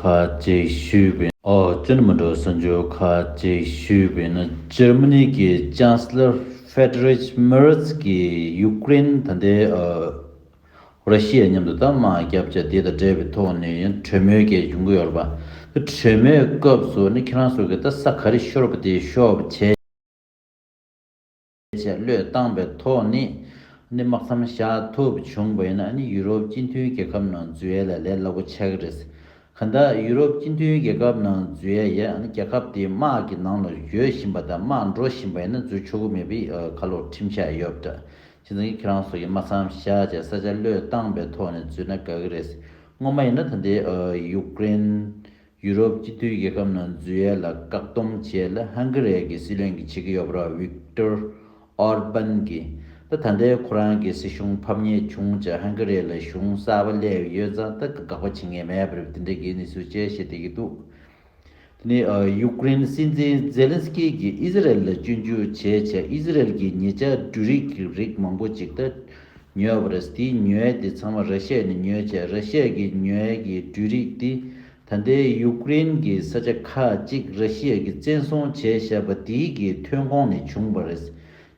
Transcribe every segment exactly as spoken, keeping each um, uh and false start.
ཁ་ཅིག་ཞུས་པ་ཡིན། ཨོ་ཅི་ནི་མི་འགྲོ་ས་འཇོག་ཁ་ཅིག་ཞུས་པ་ཡིན་ན། འཇར་མ་ནི་གི་ཅན་སི་ལར་ཧྥེ་ཌི་རེཆ་མེ་རེ་ཚ་གིས་ཡུཀ་རེན་ད་ལྟའི་ཨ་ར་ཤི་ཡ་མཉམ་དུ་ད་དམག་རྒྱབ་བྱས་དེ་དང་འབྲེལ་བའི་ཐོག་ནས་ཡང་གྲོས་མོལ་གྱི་ཡོང་གི་ཡོད་རེད་པ། དེ་གྲོས་མོལ་སྐབས་སུ་ནི་ཁྱེད་རང་ཚོ་གིས་ད་ས་ག་རེ་ཤོར་བ་དེ་ཤོར་བ་བྱས། བྱས་བློས་བཏང་པའི་ཐོག་ནས་ནི་དམག་མཚམས་བཞག་ཐུབ་བྱུང་བ་ཡིན་ན། ནི་ཡུ་རོབ་སྤྱི་མཐུན་རྒྱལ་ཁབ་ནང་འཛུལ་ཡས་ལ་ལས་སླ་པོ་ཆགས་ཀྱི་རེད། གང་ལྟར་ཡུ་རོབ་སྤྱི་མཐུན་རྒྱལ་ཁབ་ནང་འཛུལ་ཡས་ཡ་ནི་རྒྱལ་ཁབ་དེའི་དམག་གི་ནང་ལ་ཡོད་བཞིན་པ་དང་དམག་འགྲོ་བཞིན་པ་ཡིན་ན་འཛུལ་ཆོག་གི་མེད་པའི་ཨ་ཁ་ལོ་ཁྲིམས་ཆད་ཡོད་པ་འདྲ། བྱས་ཙང་ཁྱེད་རང་ཚོ་ཡི་དམག་མཚམས་བཞག་བྱས་ས་ཆ་བློས་བཏང་པའི་ཐོག་ནས་འཛུལ་ན་དགའ་གི་རེད། སྔོན་མ་ཡིན་ན་ད་ལྟའི་ཨ་ཡུཀ་རེན། ཡུ་རོབ་སྤྱི་མཐུན་རྒྱལ་ཁབ་ནང་འཛུལ་ཡས་ལ་བཀག་སྡོམ་བྱས་ལ་ཧང་ག་རི་གི་སྲིད་བློན་གྱིས་བྱེད་ཀྱི་ཡོད་པ་རེད། ཝིག་ཏོར་ཨོར་བན་གྱིས། ད་ད་ལྟའི་ཁོ་རང་གི་སྲིད་གཞུང་ཕམ་ཉེས་བྱུང་བྱས་ཧང་ག་རི་ལ་གཞུང་གསར་པ་སླེབས་ཡོད་ཙང་ད་དགག་པ་བྱེད་མཁན་མེད་པ་རེད། དེ་འདྲ་གི་གནས་ཚུལ་བཅས་བཤད་བསྡད་ཀྱི་འདུག། དེ་ནས་ཨ་ཡུཀ་རེན་སྲིད་འཛིན་ཛེ་ལན་སི་ཀི་གིས་ཨི་ཟི་རལ་ལ་སྐྱོན་བརྗོད་བྱས་བྱས་ཨི་ཟི་རལ་གྱི་ཉེ་ཆར་འབྲུ་རིགས་ཀྱི་རིགས་མང་པོ་ཅིག་ད་ཉོས་པ་རེད། དེའི་ཉོས་དེ་ཚང་མ་ར་ཤི་ཡ་ནས་ཉོས་བྱས་ར་ཤི་ཡ་གི་ཉོས་ཀྱི་འབྲུ་རིགས་དེ་ད་ལྟའི་ཡུཀ་རེན་གྱི་ས་ཆ་ཁག་ཅིག་ར་ཤི་ཡ་གིས་བཙན་བཟུང་བྱས་བཞག་པ་དེའི་གི་ཐོན་ཁུངས་ནས་བྱུང་བ་རེད།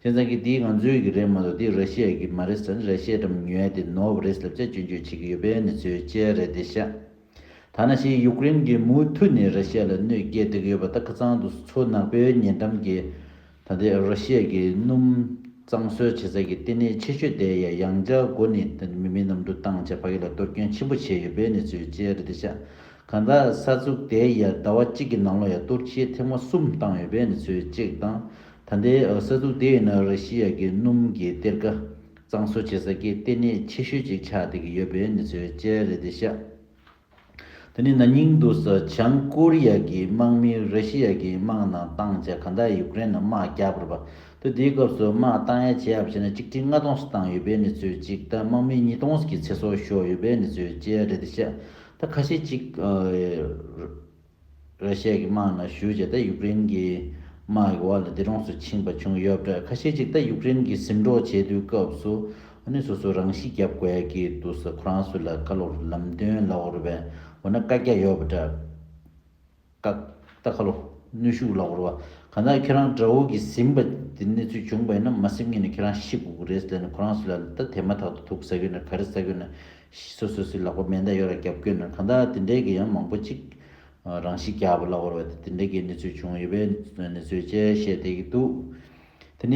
བྱས་ཙང་གི་དེའི་ང་ཚོའི་གི་རེད་མ་གཏོགས་དེ་ར་ཤི་ཡ་གི་མ་རེད་ཟེར་ནས་ར་ཤི་ཡ་འགྲམ་ཉོས་དེ་ནོར་བ་རེད་ལབ་བྱས་སྐྱོན་བརྗོད་བྱེད་ཀྱི་ཡོད་པའི་གནས་ཚུལ་བཅས་རེད་དེ་ཤག། ད་ནང་བཞིན་ཡུཀ་རེན་གྱིས་མུ་མཐུད་ནས་ར་ཤི་ཡ་ལ་གནོད་སྐྱེལ་བསྡད་ཀྱི་ཡོད་པ། ད་ཁ་སང་དུ་མཚོ་ནག་པོའི་ཉེ་འགྲམ་གྱི་ད་ལྟའི་ར་ཤི་ཡ་གི་སྣུམ་གཙང་བཟོ་བྱེད་ས་གི་ལྟེ་གནས་ཆེ་ཤོས་དེ་ཡང་ཡང་བསྐྱར་སྒོ་ནས་ད་མི་མེད་གནམ་གྲུ་བཏང་བྱས་ཕ་གི་ལ་གཏོར་སྐྱོན་ཆེན་པོ་བྱས་ཡོད་པའི་གནས་ཚུལ་བཅས་རེད་དེ་ཤག། གང་ལྟར་ས་ཚུགས་དེ་ཡང་ཟླ་བ་གཅིག་གི་ནང་ལོགས་ཡང་གཏོར་བཤིག་ཐེངས་མ་གསུམ་བཏང་ཡོད་པའི་གནས་ཚུལ་གཅིག་དང་། ད་ལྟའི་ས་ཚུགས་དེ་ཡིན་ན་ར་ཤི་ཡ་གི་སྣུམ་གྱི་གཏེར་ཁ་གཙང་བཟོ་བྱེད་ས་གི་ལྟེ་གནས་ཆེ་ཤོས་ཅིག་ཆགས་བསྡད་ཀྱི་ཡོད་པའི་གནས་ཚུལ་བཅས་རེད་དེ་ཤག། དེ་ནས་ན་ནིང་དུ་ས་བྱང་ཀོ་རི་ཡ་གི་དམག་མི་ར་ཤི་ཡ་གི་དམག་ནང་བཏང་བྱས་གང་ལྟར་ཡུཀ་རེན་ནང་དམག་བརྒྱབ་པ་རེད་པ། དེ་དེའི་སྐབས་སུ་དམག་བཏང་ཡ་བྱས་པ་བྱས་ན་གཅིག་ཁྲི་ལྔ་སྟོང་ཙམ་བཏང་ཡོད་པའི་གནས་ཚུལ་གཅིག་དང་དམག་མི་ཉིས་སྟོང་གི་ཚེ་སྲོག་ཤོར་ཡོད་པའི་གནས་ཚུལ་བཅས་རེད་དེ་ཤག། ད་ཁ་ཤས་གཅིག་ར་ཤི་ཡ་གི་དམག་ནང་ཞུགས་བྱས་ད་ཡུཀ་རེན་གྱི་དམག་གི་འོག་ལ་འདས་གྲོངས་སུ་ཕྱིན་པ་བྱུང་ཡོད་པ་འདྲ། ཁ་ཤས་ཅིག་ད་ཡུཀ་རེན་གྱིས་ཟིན་འགྲོགས་བྱེད་དུས་སྐབས་སུ་ཨ་ནི་སོ་སོ་རང་ཤི་རྒྱབ་དགོས་ཡ་གི་འདུག་ས། ཁོ་རང་ཚོ་ལ་ཁ་ལོ་ལམ་སྟོན་ལབ་དགོས་རེད་པས། འོ་ན་བཀའ་རྒྱ་ཡོད་པ་འདྲ། བཀའ་ད་ཁ་ལོ་གནོན་ཤུགས་ལབ་དགོས་རེད་པ། གང་ལྟར་ཁྱེད་རང་དགྲ་བོ་གིས་ཟིན་པ་དེ་གནས་ཚུལ་བྱུང་པ་ཡིན་ན་མ་ཟིན་སྔོན་ནས་ཁྱེད་རང་ཤི་དགོས་ཀྱི་རེད་ཟེར་ནས་ཁོ་རང་ཚོ་ལ་ད་དེ་མ་ཐག་ཏུ་དུག་ཟ་གི་ཡོད་ན་ག་རེ་ཟ་གི་ཡོད་ན་སོ་སོ་སོའི་ལག་པ་མེ་མདའ་ཡོད་ར་རྒྱབ་གི་ཡོད་ན། གང་ལྟར་དེ་འདྲའི་གི་ཡང་མང་པོ་ཅིག་རང་ཤི་རྒྱག་པ་ལབ་དགོས་རེད་པ། དེ་འདྲའི་གི་གནས་ཚུལ་བྱུང་ཡོད་པའི་གནས་ཚུལ་བཅས་བཤད་བསྡད་ཀྱི་འདུག། དེ་ནས་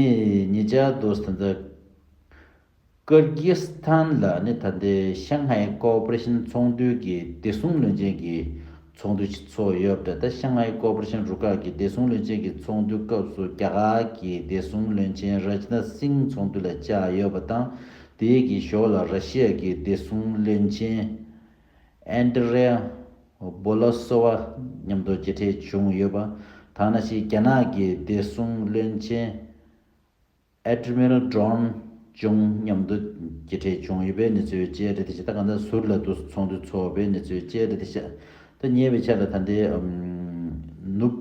ཉེ་ཆར་དུ་ད་ལྟ་ཀིར་གི་སི་ཐན་ལ་ནི་ད་ལྟའི་ཤང་ཧའེ་ཀོ་ཨོ་པ་རེ་ཤན་ཚོགས་འདུའི་གི་བདེ་སྲུང་བློན་ཆེན་གྱི་ཚོགས་འདུ་ཅིག་ཚོགས་ཡོད་པ་འདྲ། ད་ཤང་ཧའེ་ཀོ་ཨོ་པ་རེ་ཤན་རུ་ཁག་གི་བདེ་སྲུང་བློན་ཆེན་གྱི་ཚོགས་འདུའི་སྐབས་སུ་རྒྱ་གར་གྱི་བདེ་སྲུང་བློན་ཆེན་རཱཇ་ནཱཐ་སིང་ཚོགས་འདུ་ལ་བཅར་ཡོད་པ་དང་། དེའི་གི་ཞོར་ལ་ར་ཤི་ཡ་གི་བདེ་སྲུང་བློན་ཆེན་ཨན་ཏྲེ་ཡ་བོ་ལོ་སོ་བ་མཉམ་དུ་མཇལ་འཕྲད་བྱུང་ཡོད་པ། ད་ནང་བཞིན་རྒྱ་ནག་གི་བདེ་སྲུང་བློན་ཆེན་ཨེ་ཌི་མི་རལ་ཌོན་ཇུང་མཉམ་དུ་མཇལ་འཕྲད་བྱུང་ཡོད་པའི་གནས་ཚུལ་བཅས་རེད་དེ་ཤག། ད་གང་ལྟར་ཟུར་ལ་དུ་ཚོགས་འདུ་ཚོགས་པའི་གནས་ཚུལ་བཅས་རེད་དེ་ཤག། ད་ཉེ་བའི་ཆར་ལ་ད་ལྟའི་ཨམ་ནུབ་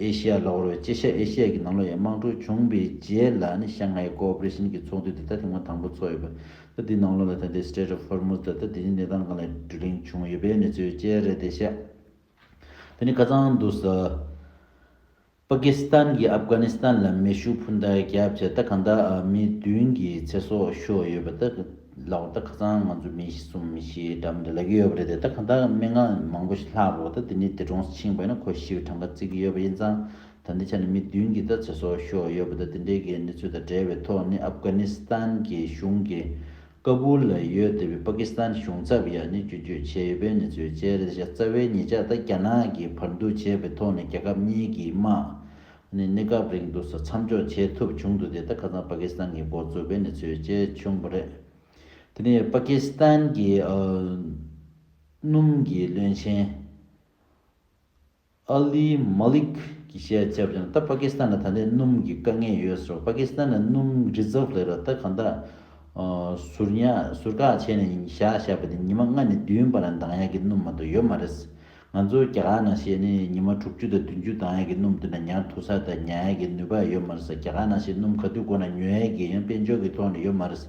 ཨེ་ཤི་ཡ་ལབ་དགོས་རེད་པས། དཀྱིལ་ཤར་ཨེ་ཤི་ཡ་གི་ནང་ལོགས་ཡང་དམག་འཁྲུག་བྱུང་བའི་རྗེས་ལ་ནི་ཤང་ཧའེ་ཀོ་ཨོ་པ་རེ་ཤན་གྱི་ཚོགས་འདུ་དེ་ད་ཐེངས་མ་དང་པོ་ཚོགས་ཡོད་པ། ད་འདི་ནང་ལོགས་ལ་ད་ལྟའི་སི་ཊེཊ་ཨོཕ་ཧོར་མུཛ་དང་ད་དེ་ནི་གནས་སྟངས་སྒང་ལ་བགྲོ་གླེང་བྱུང་ཡོད་པའི་གནས་ཚུལ་བཅས་རེད་དེ་ཤག། དེ་ནི་ཁ་སང་དུ་ས། པ་ཀི་སི་ཐན་གྱིས་ཨབ་གྷ་ནི་སི་ཐན་ལ་མེ་ཤུགས་འཕུར་མདའ་བརྒྱབ་བྱས་ད་གང་ལྟར་ཨ་མི་བདུན་གྱི་ཚེ་སྲོག་ཤོར་ཡོད་པ་ད་ལའོ། ད་ཁ་སང་ང་ཚོ་མི་གསུམ་མི་བཞི་འདྲ་མི་འདྲ་ལབ་ཀྱི་ཡོད་པ་རེད་དེ། ད་གང་ལྟར་སྨན་ཁང་མང་པོ་ཞིག་ལྷག་རོགས། ད་དེ་ནི་འདས་གྲོངས་ཕྱིན་པ་ཡིན་ན་ཁོ་ཤི་བའི་གྲངས་ཀ་བརྩི་གི་ཡོད་པ་ཡིན་ཙང་ད་འདི་ཆ་ནས་མི་བདུན་གྱི་ད་ཚེ་སྲོག་ཤོར་ཡོད་པ་ད་དེ་འདྲའི་གི་གནས་ཚུལ་དང་འབྲེལ་བའི་ཐོག་ནས་ཨབ་གྷ་ནི་སི་ཐན་གྱི་གཞུང་གིས། ཀ་བུལ་ལ་ཡོད་བསྡད་པའི་པ་ཀི་སི་ཐན་གཞུང་ཚབ་ཡང་ནི་སྐྱོན་བརྗོད་བྱས་ཡོད་པའི་གནས་ཚུལ་བཅས་རེད་ཤག། རྩ་བའི་ཉེ་ཆར་ད་རྒྱ་ནག་གིས་བར་འདུམ་བྱས་པའི་ཐོག་ནས་རྒྱལ་ཁབ་གཉིས་ཀྱི་དམག་ནི་གནས་སྐབས་རིང་དུ་མཚམས་འཇོག་བྱེད་ཐུབ་བྱུང་འདུག་སྟེ། ད་ཁ་སང་པ་ཀི་སི་ཐན་གྱིས་འགོ་བཙུགས་པའི་གནས་ཚུལ་བཅས་བྱུང་བ་རེད། དེ་ནས་པ་ཀི་སི་ཐན་གྱི་ཨ་སྣུམ་གྱི་བློན་ཆེན། ཨ་ལི་མ་ལིག་གིས་བཤད་བྱས་པ་ཡིན་ན། ད་པ་ཀི་སི་ཐན་ལ་ད་ལྟའི་སྣུམ་གྱི་དཀའ་ངལ་ཡོད་ཟེར་བ། པ་ཀི་སི་ཐན་ལ་སྣུམ་རི་ཛརབ་ལབ་ར་ད་གང་ལྟར་ཨ་ཟུར་ཉར་ཟུར་བཀག་བྱས་ནས་བཞག་བཞག་པ་དེ་ཉི་མ་ལྔ་ནས་བདུན་བར་ལ་འདང་ཡག་གི་སྣུམ་མ་གཏོགས་ཡོད་མ་རེད། ང་ཚོ་རྒྱ་གར་ནང་བཞིན་ནི་ཉི་མ་དྲུག་ཅུ་དང་བདུན་ཅུ་འདང་ཡག་གི་སྣུམ་དེ་འདྲ་ཉར་ཐུབ་ས་དང་ཉར་ཡག་གི་ནུས་པ་ཡོད་མ་རེད་ཟེར། རྒྱ་གར་ནང་བཞིན་སྣུམ་ག་དུས་དགོས་ན་ཉོ་ཡག་གི་ཡང་དཔལ་འབྱོར་གྱི་ཐོག་ནས་ཡོད་མ་རེད།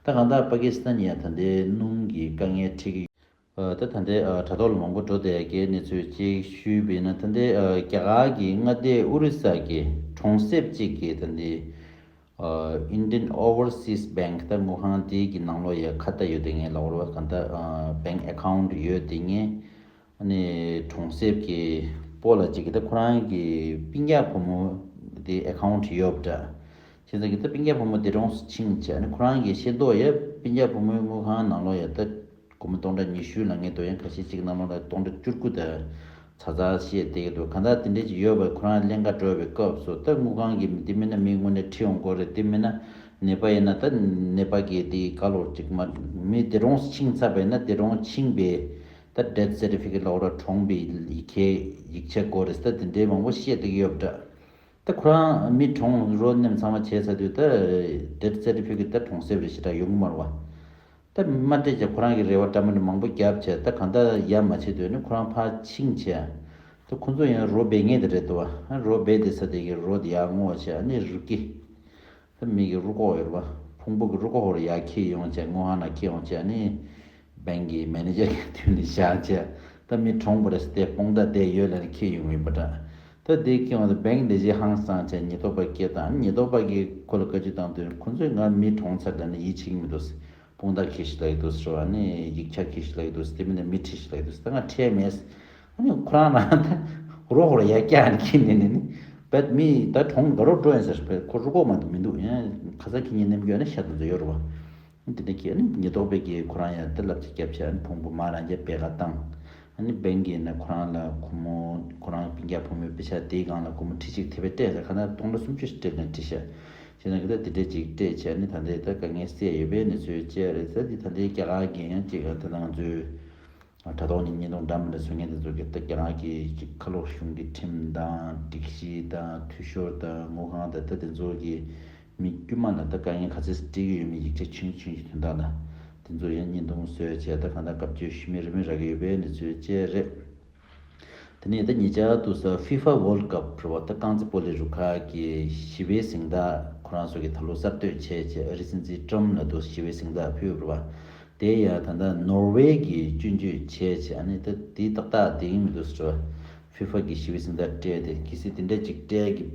ད་གང་ལྟར་པ་ཀི་སི་ཐན་ཡང་ད་ལྟའི་སྣུམ་གྱི་དཀའ་ངལ་འཕྲད་ཀྱི། ཨ། ད་ད་ལྟའི་ཨ་དྲ་ཐོག་ལ་མང་པོ་འགྲོ་བསྡད་ཡ་གི་གནས་ཚུལ་ཅིག་ཞུས་པ་ཡིན་ན། ད་ལྟའི་ཨ་རྒྱ་གར་གྱི་མངའ་སྡེ་ཨོ་རི་ས་གི་གྲོང་གསེབ་ཅིག་གི་ད་ལྟའི་ཨ་Indian Overseas Bank ད་དངུལ་ཁང་དེ་གི་ནང་ལོགས་ཡ་ཁ་ཏ་ཡོད་དེ་ངེས་ལ་འོར་བ་གང་ལྟར་ཨ་bank account ཡོད་དེ་ངེས། ཨ་ནི་གྲོང་གསེབ་ཀྱི་སྤོ་ལགས་ཅིག་གིས་ད་ཁོ་རང་གི་སྤུན་ཀྱག་བུ་མོ་དེ་account ཡོད་པ་འདྲ། བྱས་ཙང་གི་ད་སྤུན་ཀྱག་བུ་མོ་དེ་གྲོངས་སུ་ཕྱིན་བྱས། ཨ་ནི་ཁོ་རང་གི་ཤེས་རྟོགས་ཡ་སྤུན་ཀྱག་བུ་མོའི་དངུལ་ཁང་ནང་ལོགས་ཡ་ད་སྒོར་མོ་སྟོང་ཕྲག་ཉི་ཤུ་ལ་ངེས་འདུག་ཡང་ཁ་ཤས་ཅིག་ནང་ལོགས་ལ་སྟོང་ཕྲག་བཅུ་དགུ་དང་ཚ་ཚ་བཤད་བསྡད་ཀྱི་འདུག་གང་ལྟར་དེ་འདྲས་ཅིག་ཡོད་པ། ཁོ་རང་ལེན་ག་འགྲོ་བའི་སྐབས་སུ་ད་དངུལ་ཁང་གི་མི་དེ་མིན་ན་མི་དངོས་གནས་ཁྲིད་ཡོང་དགོས་རེད། དེ་མིན་ན་ནད་པ་ཡིན་ན་ད་ནད་པ་གི་དེ་ག་ལོར་ཅིག་མ་མི་དེ་གྲོངས་སུ་ཕྱིན་ཚར་བ་ཡིན་ན་དེ་གྲོངས་ཕྱིན་པའི་ད་death certificate ལ་འོ་ར་གྲོངས་པའི་ཡིག་ཁའི་ཡིག་ཆ་དགོས་རེད། ད་དེ་འདྲའི་མང་པོ་བཤད་བསྡད་ཀྱི་ཡོད་པ་འདྲ། ད་ཁོ་རང་མི་གྲོངས་རོ་ནེམ་ཚང་མ་བྱས་ཚར་དུས་ད་death certificate ད་གྲོང་གསེབ་རེ་ཞེ་དྲག་ཡོང་གི་མ་རེད་བ། ད་མ་སྤྲད་ཀྱང་ཁོ་རང་གི་རེ་བ་འདྲ་མི་འདྲ་མང་པོ་བརྒྱབ་བྱས། ད་གང་ལྟར་ཡ་མ་བྱེད་དུས་ནི་ཁོ་རང་ཕར་ཕྱིན་བྱས། ད་ཁོ་ཚོ་ཡང་རོ་སྦས་ངེས་དེ་རེད་འདུག་བ། རོ་སྦས་དེ་ས་དེ་གི་རོ་དེ་ཡར་སྔོ་བྱས། ཨ་ནི་རུ་སྐྱེས། ད་མི་གི་རུ་ཀོག་ཡོད་རེད་བ། ཕུང་པོ་གི་རུ་ཀོག་ཧོར་ཡར་འཁྱེར་ཡོང་བྱས། དངུལ་ཁང་ནང་འཁྱེར་ཡོང་བྱས། ཨ་ནི་bank གི་manager གི་མདུན་ནས་བཞག་བྱས། ད་མི་གྲོངས་པ་རེད་ཟེར་ཏེ་དཔང་རྟགས་དེ་ཡོད་ལ་ནི་འཁྱེར་ཡོང་གི་ཡིན་པ་འདྲ། ད་དེ་སྐྱེ་བ་དང་bank ལས་བྱེད་ཧང་སངས་བྱས་ཉེན་རྟོག་པ་སྐད་བཏང་། ཉེན་རྟོག་པ་གིས་ཁོ་ལ་བཀའ་བཀྱོན་བཏང་དུས་ཁོ་ཚོས་ང་མི་གྲོངས་ཚར་ད་ནི་ཡིད་ཆེས་ཀྱི་མི་འདུག་ཟེར། དཔང་རྟགས་འཁྱེར་ཤིག་ལབ་ཀྱི་འདུག་ཟེར་བ། ཨ་ནི་ཡིག་ཆ་འཁྱེར་ཤིག་ལབ་ཀྱི་འདུག་ཟེར། དེ་མིན་ན་མི་ཁྲིད་ཤིག་ལབ་ཀྱི་འདུག་ཟེར། ད་ང་ཁྲིད་མེད་ཟེར། ཨ་ནི་ཁོ་རང་རང་ད་རོ་ཧོར་ཡར་བཀྱག་ནས་འཁྱེར་ནས་ནི་ནི་བད་མི་ད་གྲོངས་དགའ་རོགས་འགྲོ་ཡིན་ཟེར། བད་ཁོ་རུ་ཀོག་མ་གཏོགས་མི་འདུག་ཡང་ཁ་ཚ་ཁྱི་ཉིན་ནེམ་གྱི་ཡོད་ན་ཤ་དུ་ཚོ་ཡོད་རེད་བ། དེ་འདྲ་གི་ཨ་ནི་ཉེན་རྟོག་པས་ཀྱིས་ཁོ་རང་ཡར་ད་ལབ་ཅིག་བརྒྱབ་བྱས། ཨ་ནི་ཕུང་པོ་མ་རང་རྒྱལ་བེ་ག་བཏང་། ཨ་ནི་bank གིས་ནི་ཁོ་རང་ལ་ཁོ་མོ་ཁོ་རང་སྤུན་ཀྱག་བུ་མོའི་པེ་ཤག་དེའི་སྒང་ལ་སྒོར་མོ་ཁྲི་གཅིག་དེ་བས་སྤྲད་ཟེར། ཁ་ན་སྟོང་ཕྲག་སུམ་ཅུ་ཞིག་སྤྲད་ནས་ཁྲི་ཤག་བྱས་ན་གི་ད་དེ་འདྲས་ཅིག་སྤྲད་བྱས། ཨ་ནི་ད་ལྟའི་ད་དཀའ་ངལ་སེལ་ཡོད་པའི་གནས་ཚུལ་བཅས་རེད་ཟེར། དེ་ད་ལྟའི་རྒྱ་གར་གྱི་ཡང་ཅིག་ད་ང་ཚོའི་དྲ་ཐོག་ནས་བརྙན་ཐུང་འདྲ་མི་འདྲ་བཟོ་མཁན་དེ་ཚོ་གི་ད་རྒྱ་གར་གྱི་ཅིག་ཁ་ལོ་གཞུང་གི་ཁྲིམས་དང་སྒྲིག་གཞི་དང་འཐུས་ཤོར་དང་དངུལ་ཁང་དང་ད་དེ་ཚོ་གི་མི་དཀྱུས་མ་ལ་ད་དཀའ་ངལ་ག་ཚོད་སྤྲད་ཀྱི་ཡོད་མེད་ཡིག་ཆ་ཆུང་ཆུང་ཞིག་དོན་དག་ལ་དེ་ཚོ་ཡང་བརྙན་ཐུང་བཟོས་བྱས། ད་གང་ལྟར་བཀའ་བཀྱོན་ཞུ་མི་རེ་མི་རག་གི་ཡོད་པའི་གནས་ཚུལ་བཅས་རེད། དེ་ནས་ད་ཉེ་ཆར་དུ་ས་FIFA World Cup རེད་བ། ད་རྐང་རྩེད་སྤོ་ལོའི་རུ་ཁག་གི་ཞི་བའི་གཟེངས་རྟགས་ཁོ་རང་ཚོ་གི་ད་ལོ་གསར་གཏོད་བྱས་བྱས། ཨ་རི་སྲིད་འཛིན་ཀྲམ་ལ་དུ་ཞི་བའི་གཟེངས་རྟགས་ཕུལ་རེད་བ། དེ་ཡང་ད་ལྟ་ནོར་ཝེ་གིས་སྐྱོན་བརྗོད་བྱས་བྱས། ཨ་ནི་ད་དེ་ཏག་ཏག་དེ་ཡིན་མི་འདུག་ཟེར་བ། ཕི་ཕ་གིས་ཞི་བའི་གཟེངས་རྟགས་སྤྲད་དེ། གལ་སྲིད་དེ་འདྲ་ཅིག་སྤྲད་ཀྱི་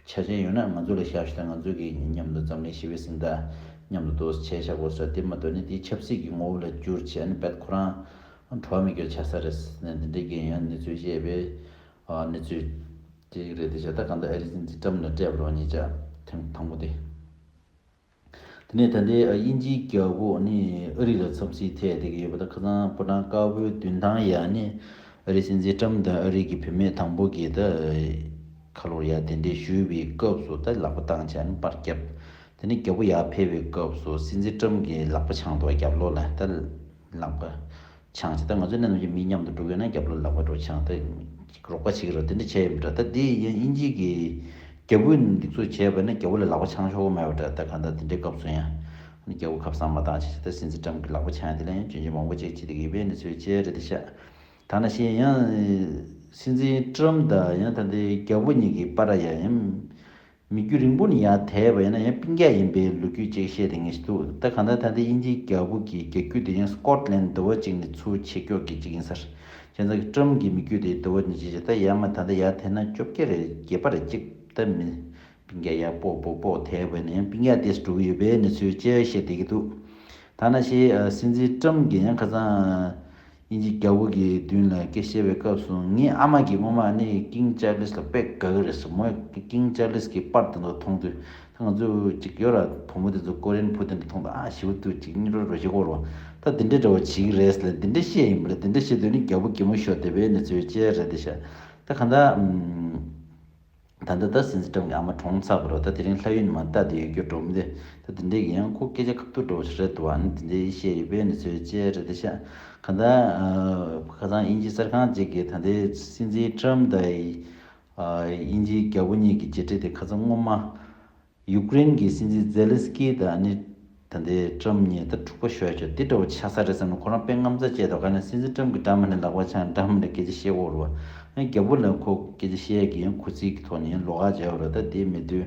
ཆ་རྐྱེན་ཡོད་ན་ང་ཚོ་ལ་བཞག་ཤོག་དང་། ང་ཚོ་གི་མཉམ་དུ་འཛམ་གླིང་ཞི་བའི་གཟེངས་རྟགས་མཉམ་དུ་དོ་བྱས་བཞག་དགོས་ཟེར། དེ་མ་གཏོགས་ནི་དེ་ཆབ་སྲིད་ཀྱི་ངོ་བོ་ལ་བསྒྱུར་བྱས་ནི་བད་ཁོ་རང་གྲོགས་མི་སྐྱོ་ཆགས་ས་རེད་ཟེར་ནས་འདི་འདྲའི་གི་ཡང་གནས་ཚུལ་བཤད་པའི་གནས་ཚུལ་དེ་རེད། དེ་བྱས་ད་གང་ལྟར་ཨ་རི་སྲིད་འཛིན་ཀྲམ་ལ་སྤྲད་པ་རེད་ཉེ་ཆར་ཐེངས་དང་པོ་དེ། དེ་ནས་ད་ལྟའི་དབྱིན་ཇིའི་རྒྱལ་པོ་ནི་ཨ་རི་ལ་འཚམས་གཟིགས་ཐེབས་བསྡད་ཀྱི་ཡོད་པ་དང་། ཁ་སང་ཕོ་བྲང་དཀར་པོའི་མདུན་ཐང་ཡ་ནི་ཨ་རི་སྲིད་འཛིན་ཀྲམ་དང་ཨ་རི་གི་བུད་མེད་དང་པོ་གིས་ད་ཁ་ལོར་ཡ་གདན་འདྲེན་ཞུས་པའི་སྐབས་སུ་ད་ལག་པ་བཏང་བྱས་ནས་པར་བརྒྱབ། དེ་ནས་རྒྱལ་པོ་ཡར་ཕེབས་པའི་སྐབས་སུ་སྲིད་འཛིན་ཀྲམ་གྱིས་ལག་པ་འཆང་འདུག་རྒྱབ་ལོགས་ལ་ད་ལག་པ་འཆང་བྱས། ད་ང་ཚོའི་ནང་ནང་གི་མི་མཉམ་དུ་འགྲོ་དགོས་ན་རྒྱབ་ལོགས་ལག་པ་འགྲོ་འཆང་ད་རོགས་པ་བྱེད་ཀྱི་རེད། དེ་འདྲ་བྱས་ཡིན་འདྲ། ད་དེ་ཡིན་དབྱིན་ཇི་གི་རྒྱལ་པོས་འདི་ཚོ་བྱས་པ་ནི་རྒྱལ་པོ་ལ་ལག་པ་འཆང་ཆོག་གི་མེད་པ་འདྲ། ད་གང་ལྟར་དེ་འདྲའི་སྐབས་སུ་ཡང་རྒྱལ་པོ་ཁ་བསང་མ་བཏང་བྱས། ད་སྲིད་འཛིན་ཀྲམ་གྱི་ལག་པ་འཆང་ཡ་དེ་ལ་ཡང་སྐྱོན་བརྗོད་མང་པོ་ཅིག་བྱེད་ཀྱི་ཡོད་པའི་གནས་ཚུལ་བཅས་རེད་དེ་ཤག་ད་ནང་བཞིན་ཡང་སྲིད་འཛིན་ཀྲམ་དང་ཡང་ད་ལྟའི་རྒྱལ་པོ་གཉིས་ཀྱི་བར་ཡ་ཡང་མི་རྒྱུད་རིང་པོ་ནས་ཡར་དེད་པ་ཡིན་ན་ཡང་སྤུན་ཀྱག་ཡིན་པའི་ལོ་རྒྱུས་ཅིག་བཤད་དེ་ངེས་ཤིག་འདུག་ད་གང་ལྟར་ད་ལྟ་དབྱིན་ཇིའི་རྒྱལ་པོ་གི་རྒྱལ་རྒྱུད་དེ་ཡང་སྐོཊ་ལན་འདི་བ་ཅིག་ནས་ཚུར་ཆེ་ཀྱོག་གི་ཅིག་ཡིན་ས་རེད། བྱས་ཙང་ཀྲམ་གྱི་མི་རྒྱུད་དེ་འདི་བ་ནས་ཅིག་བྱས། ད་ཡར་མར་ད་ལྟ་ཡར་དེད་ན་བཅོ་བརྒྱད་རེད་བརྒྱད་པ་རེད་ཅིག་ད་མི་སྤུན་ཀྱག་ཡར་སྤོ་སྤོ་སྤོ་དེད་པ་ཡིན་ན་ཡང་སྤུན་ཀྱག་དེ་འགྲོ་གི་ཡོད་པའི་གནས་ཚུལ་བཅས་བཤད་བསྡད་ཀྱི་འདུག་ད་ནང་བཞིན་ཨ་སྲིད་འཛིན་ཀྲམ་གྱིས་ཡང་ཁ་སང་དབྱིན་ཇིའི་རྒྱལ་པོ་གི་མདུན་ལ་སྐད་བཤད་པའི་སྐབས་སུ། ངའི་ཨ་མ་གིས་སྔོན་མ་ནི་ཀིང་ཅར་ལིས་ལ་དཔེ་དགའ་གི་རེད་ཟེར། མོས་ཀིང་ཅར་ལིས་ཀྱི་པར་དེ་ཚོ་མཐོང་དུས་ད་ང་ཚོ་ཅིག་ཡོད་ར་བུ་མོ་དེ་ཚོ་ཀོ་རི་ཡན་བུ་དེ་འདྲ་མཐོང་དུས་ཨ་ཞེ་པོ་འདུག་ཅིག་གཉིད་རོ་རོ་ཞིག་འོར་བ། ད་དེ་འདྲའི་འདྲ་བོ་བྱེད་ཀྱི་རེད་ཟེར་ལ་དེ་འདྲ་བཤད་ཡིན་པ་རེད། དེ་འདྲ་བཤད་དུས་ནི་རྒྱལ་པོ་གད་མོ་ཤོར་བསྡད་པའི་གནས་ཚུལ་བཅས་རེད་དེ་ཤག་ད་གང་ལྟར་ཨམ། ད་ལྟ་ད་སྲིད་འཛིན་ཀྲམ་གྱི་ཨ་མ་གྲོངས་ཚར་བ་རེད། ད་དེ་རིང་ལྷ་ཡུལ་ནས་མར་ལྟ་དེ་ཡོད་རྒྱུ་འགྲོ་མི་འདུག་ད་དེ་འདྲའི་གི་ཡང་ཁོ་སྐད་ཆ་ཁ་ཐུག་འདྲ་བོ་ཞིག་རེད་འདུག་ཨ་ནི་དེ་འདྲའི་བཤད་ཡོད་པའི་གནས་ཚུལ་བཅས་རེད་དེ་ཤག་གང་ལྟར་ཨ་ཁ་སང་དབྱིན་ཇི་གསར་ཁང་ཅིག་གིས་ད་ལྟའི་སྲིད་འཛིན་ཀྲམ་དང་ཨ་དབྱིན་ཇིའི་རྒྱལ་པོ་གཉིས་ཀྱི་མཇལ་འཕྲད་དེ་ཁ་སང་སྔོན་མ་ཡུཀ་རེན་གྱི་སྲིད་འཛིན་ཛེ་ལན་སི་ཀི་དང་ཨ་ནི་ད་ལྟའི་ཀྲམ་གཉིས་ད་འཁྲུག་པ་ཤོར་ཡ་ཅིག་དེ་འདྲ་བོ་ཆགས་ས་རེད་བསམ་ནས་ཁོ་རང་དཔེ་མངའ་ཚ་བྱས་འདུག་ག་ནས་སྲིད་འཛིན་ཀྲམ་གྱིས་འདྲ་མི་འདྲ་ལག་པ་འཆང་འདྲ་མི་འདྲ་སྐད་ཆ་བཤད་ཀྱི་ཡོད་རེད་བ། ཨ་ནི་རྒྱལ་པོ་ལ་ཁོ་སྐད་ཆ་བཤད་ཡ་གི་ཡང་གུས་བརྩི་གི་ཐོག་ནས་ཡང་ལོགས་ཀ་བྱས་པ་རེད། ད་དེ་མེད་དུས་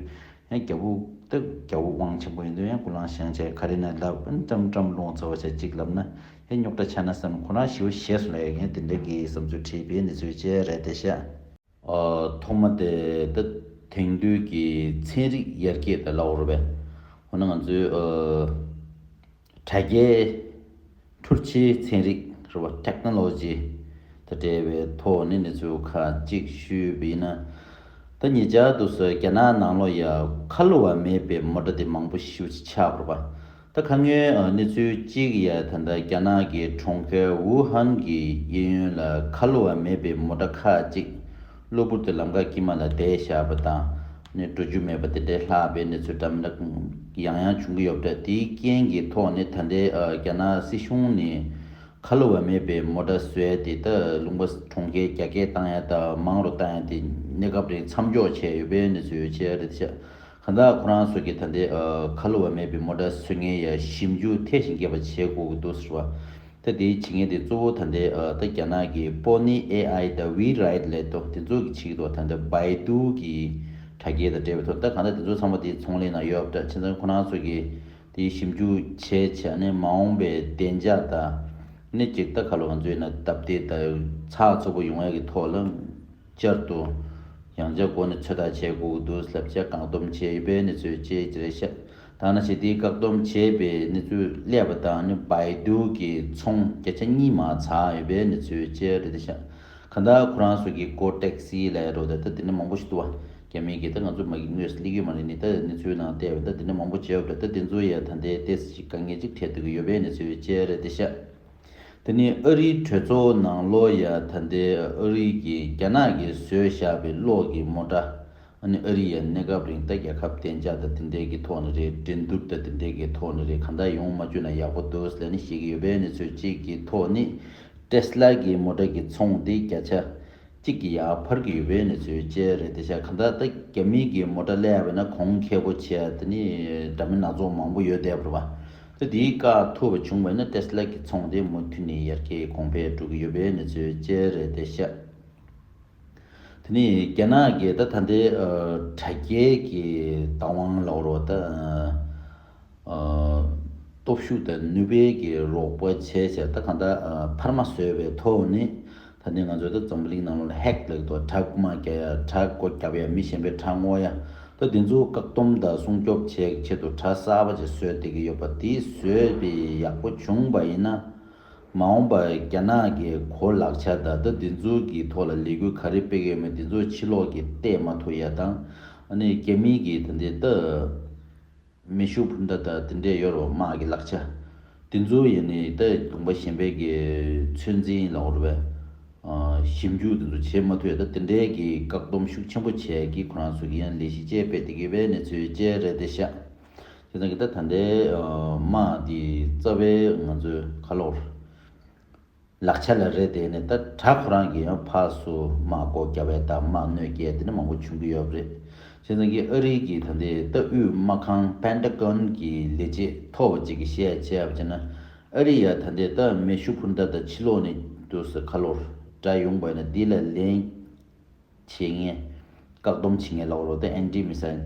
ཡང་རྒྱལ་པོ་ད་རྒྱལ་པོ་དབང་ཆེན་པོ་ཡིན་དུས་ཡང་ཀུན་སློང་བཞེངས་བྱས་ག་རེ་ན་ལབ། ཨ་ནི་ཀྲམ་ཀྲམ་རླུང་ཚ་བ་བྱས་གཅིག་ལབ་ན་ ལྷད་རྙོག་དྲ་ཆགས་ན་བསམ་ཁོ་རང་ཞེ་པོ་ཞེད་སོང་ལབ་ཡ་ངས་དེ་འདྲ་གི་བསམ་ཚུལ་བྲིས་པའི་གནས་ཚུལ་བཅས་རེད་དེ་ཤག་ཨ། ཐོག་མ་དེ་ད་དེང་དུས་ཀྱི་ཚན་རིག་ཡར་རྒྱས་དེ་ལབ་དགོས་རེད་པས། འོ་ན་ང་ཚོའི་ཨ། དྲ་རྒྱའི་འཕྲུལ་ཆས་ཚན་རིག་རེད་པ། ཊེག་ནོ་ལོ་ཇི་དང་འབྲེལ་བའི་ཐོག་ནས་གནས་ཚུལ་ཁག་ཅིག་ཞུས་པ་ཡིན་ན། ད་ཉེ་ཆར་དུ་སུ་རྒྱ་ནག་ནང་ལོགས་ཡ་ཁ་ལོ་བ་མེད་པའི་མོ་ཊ་དེ་མང་པོ་ཞེ་པོ་ཅིག་ཆགས་པ་རེད་པ། ད་ཁ་སྔོན་ཨ། གནས་ཚུལ་གཅིག་ཡ་ད་ལྟ་རྒྱ་ནག་གི་གྲོང་ཁྱེར་ཝུ་ཧན་གྱི་གཡས་གཡོན་ལ་ཁ་ལོ་བ་མེད་པའི་མོ་ཊ་ཁག་ཅིག་གློ་བུར་དུ་ལམ་ཁ་དཀྱིལ་མ་ལ་བསྡད་བཞག་པ་དང་། ནས་འགྲོ་རྒྱུ་མེད་པ་དེ་འདྲའི་ལྷག་པའི་གནས་ཚུལ་འདྲ་མི་འདྲ་ཡང་ཡང་བྱུང་གི་ཡོད་པ་འདྲ། དེའི་རྐྱེན་གྱི་ཐོག་ནས་ད་ལྟའི་ཨ། རྒྱ་ནག་སྲིད་གཞུང་ནས་ཁ་ལོ་བ་མེད་པའི་མོ་ཊ་བཟོས་ཏེ་ད་ལུང་པ་གྲོང་ཁྱེར་རྒྱ་སྐྱེད་བཏང་ཡ་དང་མང་རུ་བཏང་ཡ་དེ་གནས་སྐབས་རིང་མཚམས་འཇོག་བྱས་ཡོད་པའི་གནས་ཚུལ་བཅས་རེད་ཤག་གང་ལྟར་ཁོ་རང་ཚོ་གིས་ད་ལྟའི་ཨ། ཁ་ལོ་བ་མེད་པའི་མོ་ཊ་བཟོ་མཁན་ཡ་ཞིབ་འཇུག་ཐེངས་ཤིག་བརྒྱབ་པ་བྱེད་དགོས་ཀྱི་འདུག་ཟེར་བ། ད་དེའི་བྱེད་མཁན་དེ་གཙོ་བོ་ད་ལྟའི་ཨ། ད་རྒྱ་ནག་གི་པོ་ནི་ཨེ་ཨའི་དང་ཝི་རའིཊ་ལབ་འདུག་དེ་ཚོ་གིས་བྱེད་ཀྱི་འདུག་ད་ལྟ་བའི་ཌུ་གི་དྲ་རྒྱའི་དང་འབྲེལ་བའི་ཐོག་ད་གང་ལྟར་དེ་ཚོ་ཚང་མ་དེའི་ཚོང་ལས་ནང་ཡོད་པ་འདྲ། བྱས་ཙང་ཁོ་རང་ཚོ་གིས་དེའི་ཞིབ་འཇུག་བྱས་བྱས་ནས་མ་འོངས་པའི་བདེ་འཇགས་དང་ནི་ཅིག་ད་ག་ལོ་ང་ཚོའི་ན་སྟབས་བདེ་དང་ཚགས་ཚུད་པོ་ཡོང་ཡ་གི་ཐོག་ལ། བསྐྱར་དུ་ཡང་བསྐྱར་སྒོ་ནས་ཚོད་ལྟ་བྱེད་དགོས་ཀྱི་འདུག་ལབ་བྱས་བཀག་སྡོམ་བྱས་ཡོད་པའི་གནས་ཚུལ་བཅས་ཀྱི་རེད་ཤག་ད་ནང་བཞིན་དེའི་བཀག་སྡོམ་བྱས་པའི་གནས་ཚུལ་སླེབས་པ་དང་ནི་བའི་ཌུ་གི་ཚོང་བརྒྱ་ཆ་གཉིས་མར་ཚར་ཡོད་པའི་གནས་ཚུལ་བཅས་རེད་ཤག་གང་ལྟར་ཁོ་རང་ཚོ་གི་ཀོ་ཊེག་སི་ལབ་ཡ་འདྲ་བོ་ད་ལྟ་དེ་འདྲ་མང་པོ་ཞིག་འདུག་པ། རྒྱ་མི་གི་ད་ང་ཚོ་མ་གི་དངོས་སུ་སླེབས་ཀྱི་མ་རེད། ནི་ད་གནས་ཚུལ་ནང་བལྟས་པ་ད་དེ་འདྲ་མང་པོ་བྱས་ཡོད་པ་འདྲ། ད་དེ་ཚོ་ཡ་ད་ལྟའི་ཏོག་ཙམ་ཞིག་དཀའ་ངལ་ཅིག་འཕྲད་སྡོད་ཀྱི་ཡོད་པའི་གནས་ཚུལ་བཅས་རེད་ཤག་དེ་ནས་ཨ་རིའི་གྲོས་ཚོགས་ནང་ལོགས་ཡ་ད་ལྟའི་ཨ་རི་གིས་རྒྱ་ནག་གིས་བཟོས་བཞག་པའི་གློག་གི་མོ་ཊ། ཨ་ནི་ཨ་རི་ཡ་གནས་སྐབས་རིང་ད་རྒྱལ་ཁབ་བདེ་འཇགས་དང་དེ་འདྲའི་གི་ཐོག་ནས་རེད། འགྲན་བསྡུར་དང་དེ་འདྲའི་གི་ཐོག་ནས་རེད། གང་ལྟར་ཡོང་མ་བཅུག་ན་ཡག་པོ་འདུག་ཟེར་ནས་བཤད་ཀྱི་ཡོད་པའི་གནས་ཚུལ་གཅིག་གི་ཐོག་ནས་ཊེ་སི་ལ་གི་མོ་ཊ་གི་ཚོང་དེ་བརྒྱ་ཆ་གཅིག་གི་ཡར་འཕར་གྱི་ཡོད་པའི་གནས་ཚུལ་བཅས་རེད་དེ་ཤག་གང་ལྟར་ད་རྒྱ་མི་གི་མོ་ཊ་སླེབས་པ་ན་གོང་ཁེ་པོ་བྱས་དེ་ནི་འདྲ་མིན་སྣ་ཚོགས་མང་པོ་ཡོད་བསྡད་པ་རེད་པ། ད་དེའི་བཀག་ཐུབ་པ་བྱུང་བ་ཡིན་ན་ཊེ་སི་ལ་གི་ཚོང་དེ་མུ་མཐུད་ནས་ཡར་རྒྱས་གོང་འཕེལ་འགྲོ་གི་ཡོད་པའི་གནས་ཚུལ་བཅས་རེད་དེ་ཤག་དེ་ནས་རྒྱ་ནག་གི་ད་ད་ལྟའི་ཨ། དྲ་རྒྱའི་གི་བདག་དབང་ལབ་དགོས་རེད་པ། ད་ཨ། སྟོབས་ཤུགས་དང་ནུས་པའི་གི་རོགས་པ་བྱས་བྱས་ད་གང་ལྟར་ཨ། འཕར་མ་བཟོས་པའི་ཐོག་ནས་ད་ལྟའི་ང་ཚོ་ད་འཛམ་བུ་གླིང་ནང་ལ་ཧེག་ལབ་ཀྱི་འདུག་དྲ་རྐུ་མ་རྒྱག་ཡ། དྲ་སྒོ་བརྒྱབ་ཡ། མི་གཞན་པའི་དྲ་སྔོག་ཡ། ད་དེ་ཚོ་བཀག་སྡོམ་དང་སྲུང་སྐྱོབ་བྱེད་ཆེད་དུ་དྲ་གསར་པ་ཅིག་བཟོས་བསྡད་ཀྱི་ཡོད་པ། དེ་བཟོས་པའི་ཡག་པོ་བྱུང་བ་ཡིན་ན། མ་འོངས་པར་རྒྱ་ནག་གི་གོ་ལག་ཆ་དང་ད་འདི་ཚོ་གི་ཐོག་ལ་ལས་འགུལ་ག་རེ་སྤེལ་གྱི་ཡོད་མེད་འདི་ཚོ་ཕྱི་ལོགས་ཀྱིས་བལྟས་མ་ཐུབ་ཡ་དང་། ཨ་ནི་རྒྱ་མི་གི་ད་འདི་ད་མེ་ཤུགས་འཕུར་མདའ་དང་དེ་འདྲས་ཡོད་རེད་པ། དམག་གི་ལག་ཆ་དེ་ཚོ་ཡིན་ནི་ད་ལུང་པ་གཞན་པའི་གི་ཚོད་འཛིན་ལབ་དགོས་རེད་པས། ཨ། ཞིབ་འཇུག་དེ་ཚོ་བྱེད་མ་ཐུབ་ཡ་ད་དེ་འདྲས་གི་བཀག་སྡོམ་ཤུགས་ཆེན་པོ་བྱས་ཀྱི་ཁོ་རང་ཚོ་གི་ཡང་ལས་གཞི་བཅས་སྤེལ་བསྡད་ཀྱི་ཡོད་པའི་གནས་ཚུལ་བཅས་རེད་དེ་ཤག་དེ་ཚང་གི་ད་ད་ལྟའི་ཨ། དམག་འདི་རྩ་བའི་ང་ཚོའི་ཁ་ལོར་ལག་ཆ་ལ་རེད། དེ་ནས་ད་དྲ་ཁོ་རང་གི་ཡང་ཕར་ཚུར་དམག་སྒོ་བརྒྱབ་པའི་ད་དམག་གནོད་སྐྱེལ་དེ་འདྲ་མང་པོ་བྱུང་གི་ཡོད་པ་རེད། བྱས་ཙང་གི་ཨ་རི་གི་ད་ལྟའི་ད་དབུས་དམག་ཁང་པེན་ཊ་གོན་གྱི་ལས་བྱེད་མཐོ་བ་ཅིག་གིས་བཤད་བྱས་པ་བྱས་ན། ཨ་རི་ཡ་ད་ལྟའི་ད་མེ་ཤུགས་འཕུར་མདའ་ད་ཕྱི་ལོགས་ནས་དུས་སུ་ཁ་ལོར་དྲ་ཡོང་པ་ཡིན་ན་འདི་ལ་ལན་བྱེད་མཁན། བཀག་སྡོམ་བྱེད་མཁན་ལབ་དགོས་རེད་པ། ད་ཨན་ཊི་མི་སེལ་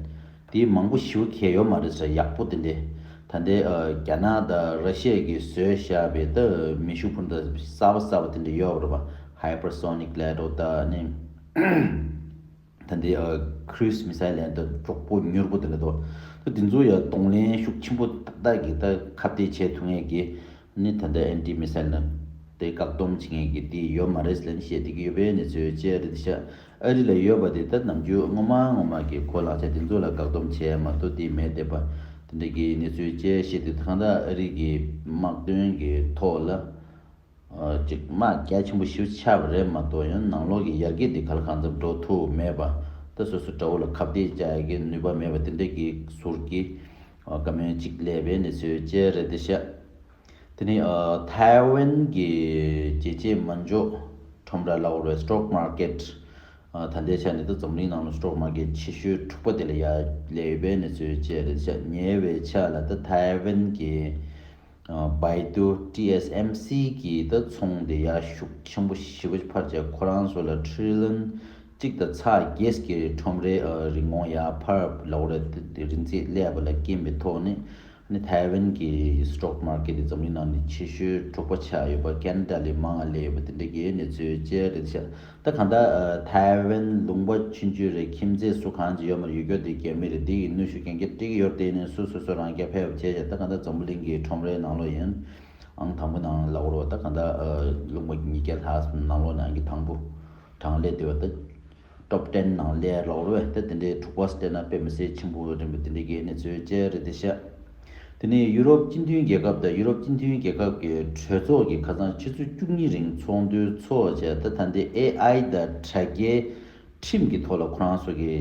དེ་མང་པོ་ཞེ་པོ་གང་ཡོད་མ་རེད་ཟེར། ཡག་པོ་དེ་འདྲས་ད་ལྟའི་ཨ། རྒྱ་ནག་དང་ར་ཤི་ཡ་གིས་བཟོས་བཞག་པའི་ད་མེ་ཤུགས་འཕུར་མདའ་གསར་པ་གསར་པ་དེ་འདྲས་ཡོད་རེད་པ། ཧའི་པར་སོ་ནིག་ལབ་དགོས་རེད་པ། ད་ནི་ད་ལྟའི་ཨ། ཁུ་རུ་སི་མི་སེལ་ལབ་ད་མགྱོགས་པོ་མྱུར་པོ་དེ་འདྲས་འདུག་ད་དེ་ཚོ་ཡ་གདོང་ལེན་ཤུགས་ཆེན་པོ་ཏག་ཏག་གིས་ད་ཁ་གཏད་བྱེད་ཐུབ་མཁན་གྱི་ནི་ད་ལྟ་ཨན་ཊི་མི་སེལ་ནི་དེ་བཀག་སྡོམ་བྱེད་མཁན་གྱི་དེ་ཡོད་མ་རེད་ལབ་ནས་བཤད་བསྡད་ཀྱི་ཡོད་པའི་གནས་ཚུལ་བཅས་རེད་ཤག་ཨ་རི་ལ་ཡོད་པ་དེ་ད་ནམ་རྒྱུན་སྔོན་མ་སྔོན་མ་གི་གོ་ལག་ཆ་དེ་ཚོ་ལ་བཀག་སྡོམ་བྱས་མ་གཏོགས་དེ་མེད་བསྡད་པ། དེ་འདྲ་གི་གནས་ཚུལ་བཅས་བཤད་དུས་གང་ལྟར་ཨ་རི་གི་དམག་དོན་གྱི་ཐོག་ལ་ཨ། ཅིག་དམག་རྒྱ་ཆེན་པོ་ཞེ་པོ་ཆགས་པ་རེད་མ་གཏོགས་ཡང་ནང་ལོགས་ཀྱི་ཡར་རྒྱས་དེ་ག་ལ་གང་འཚམ་འགྲོ་ཐུབ་མེད་པ། ད་སོ་སོ་དགྲ་བོ་ལ་ཁ་གཏད་བཅག་ཡ་གི་ནུས་པ་མེད་པ་དེ་འདྲ་གི་ཟུར་གྱི་ཨ། བཀའ་མོལ་ཅིག་སླེབས་པའི་གནས་ཚུལ་བཅས་རེད་དེ་ཤག་དེ་ནས་ཨ། ཐའེ་ཝན་གྱི་རྒྱལ་སྤྱིའི་མ་འཇོག་ཁྲོམ་ར་ལབ་དགོས་རེད། སི་ཊོག་མར་ཀེཊ། ཨ། ད་ལྟའི་ཆ་ནས་ད་འཛམ་གླིང་ནང་ལ་སི་ཊོག་མར་ཀེཊ་ཆེ་ཤོས་དྲུག་པ་དེ་ལ་ཡར་སླེབས་ཡོད་པའི་གནས་ཚུལ་བཅས་རེད་ཤག་ཉེ་བའི་ཆར་ལ་ད་ཐའེ་ཝན་གྱི་ཨ། བའི་ཏུ་ཊི་ཨེས་ཨེམ་སི་གི་ད་ཚོང་དེ་ཡར་ཤུགས་ཆེན་པོ་ཞེ་པོ་འཕར་བྱས་ཁོ་རང་ཚོ་ལ་ཊི་རི་ལི་ཡོན་གཅིག་དང་ཚེག་བརྒྱད་ཀྱི་ཁྲོམ་རའི་ཨ། རིན་གོང་ཡར་འཕར་ལབ་དགོས་རེད། དེ་རིན་ཚད་སླེབས་པ་ལ་རྐྱེན་པའི་ཐོག་ནས་ ནི་ཐའེ་ཝན་གྱི་སི་ཊོག་མར་ཀེཊ་དེ་འཛམ་གླིང་ནང་ནས་ཆེ་ཤོས་འཁྲུག་པ་ཆགས་ཡོད་པ། ཁེ་ན་ཌ་ལས་མང་བ་སླེབས་ཡོད་པ། དེ་འདྲ་གི་གནས་ཚུལ་བཅས་རེད་ཤག་ད་གང་ལྟར་ཨ་ཐའེ་ཝན་ལུང་པ་ཆུང་ཆུང་རེད། ཁྱིམ་མཚེས་སུ་གང་ཅི་ཡོད་མ་རེད། ཡུལ་སྐོར་དེ་རྒྱ་མི་རེད། དེ་ཡི་གནོན་ཤུགས་གན་རྒྱ་སྤྲད་ཀྱི་ཡོད་རེད། དེ་ནས་སུ་སོ་སོ་རང་རྐྱ་ཕེབས་བྱས་བྱས། ད་གང་ལྟར་འཛམ་བུ་གླིང་གི་ཁྲོམ་རའི་ནང་ལོགས་ཡིན། ཨང་དང་པོ་ནང་ལབ་རོགས། ད་གང་ལྟར་ཨ་ལུང་པ་ཉིས་བརྒྱ་ལྷག་ནང་ལོགས་ནང་གི་དང་པོ་གྲངས་སླེབས་བསྡད་པ་ད། ཊོབ་ཊེན་ནང་སླེབས་རོགས་རེད། ད་དེ་འདྲའི་འཁྲུག་པ་སྤྲད་ན་དཔེ་མི་སྲིད་ཆེན་པོ་རེད་པ། དེ་འདྲའི་གི་གནས་ཚུལ་བཅས་རེད་དེ་ཤག་དེ་ནས་ཡུ་རོབ་སྤྱི་མཐུན་རྒྱལ་ཁབ་དང་ཡུ་རོབ་སྤྱི་མཐུན་རྒྱལ་ཁབ་ཀྱི་གྲོས་ཚོགས་ཀྱིས་ཁ་སང་ཆུ་ཚོད་བཅུ་གཉིས་རིང་ཚོགས་འདུ་ཚོགས་བྱས། ད་ད་ལྟའི་ཨེ་ཨའི་དང་དྲ་རྒྱའི་ཁྲིམས་ཀྱི་ཐོག་ལ་ཁོ་རང་ཚོ་གི་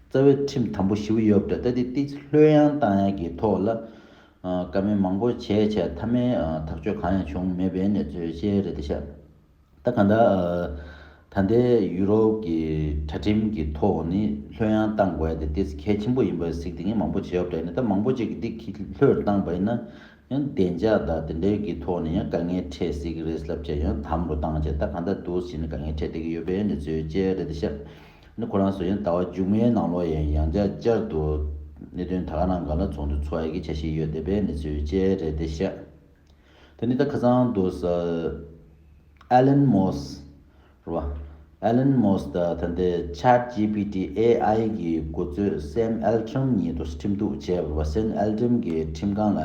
རྩ་བའི་ཁྲིམས་དམ་པོ་ཞེ་པོ་ཡོད་པ་འདྲ། ད་དེ་ཏིག་ཙམ་ལྷོད་ཡངས་བཏང་ཡག་གི་ཐོག་ལ་ཨ་བཀའ་མོལ་མང་པོ་བྱས་བྱས། མཐའ་མའི་ཨ་ཐག་གཅོད་གང་ཡང་བྱུང་མེད་པའི་གནས་ཚུལ་བཅས་རེད་དེ་ཤག་ད་གང་ལྟར་ཨ་ད་ལྟའི་ཡུ་རོབ་ཀྱི་གྲ་ཁྲིམས་ཀྱི་ཐོག་ནས་ལྷོད་ཡངས་བཏང་དགོས་ཡ་དེ་ཏོག་ཙམ་གལ་ཆེན་པོ་ཡིན་པ་གཟིགས་ཏེ་ངས་མང་པོ་བྱས་ཡོད་པ་འདྲ། ཡིན་ན་ད་མང་པོ་ཅིག་གིས་འདི་གི་ལྷོད་བཏང་པ་ཡིན་ན་ཡང་བདེ་འཇགས་དང་དེ་འདྲའི་གི་ཐོག་ནས་ཡང་དཀའ་ངལ་འཕྲད་སྲིད་ཀྱི་རེད་ལབ་བྱས་ཡང་དམ་རུ་བཏང་བྱས། ད་གང་ལྟར་འདུག་ཟེར་ནས་དཀའ་ངལ་འཕྲད་བསྡད་ཀྱི་ཡོད་པའི་གནས་ཚུལ་བཅས་རེད་དེ་ཤག་ནི་ཁོ་རང་ཚོ་ཡང་ཟླ་བ་མཇུག་མའི་ནང་ལོགས་ཡང་ཡང་བསྐྱར་བསྐྱར་དུ་གནད་དོན་ད་ག་རང་སྒང་ལ་ཚོགས་འདུ་ཚོགས་ཡ་གི་འཆར་གཞི་ཡོད་བསྡད་པའི་གནས་ཚུལ་བཅས་རེད་དེ་ཤག་དེ་ནི་ད་ཁ་སང་དུ་ས་ཨེ་ལན་མོ་སི་རེད་བ། ཨེ་ལན་མོ་སི་དང་ད་ལྟའི་ཆེ་ཊི་ཇི་པི་ཊི་ཨེ་ཨའི་གི་འགོ་གཙོས་སེམ་ཨལ་ཊམ་གཉིས་དུ་ཁྲིམས་གཏུག་བྱས་པ་རེད་བ། སེམ་ཨལ་ཊམ་གྱི་ཁྲིམས་ཁང་ལ་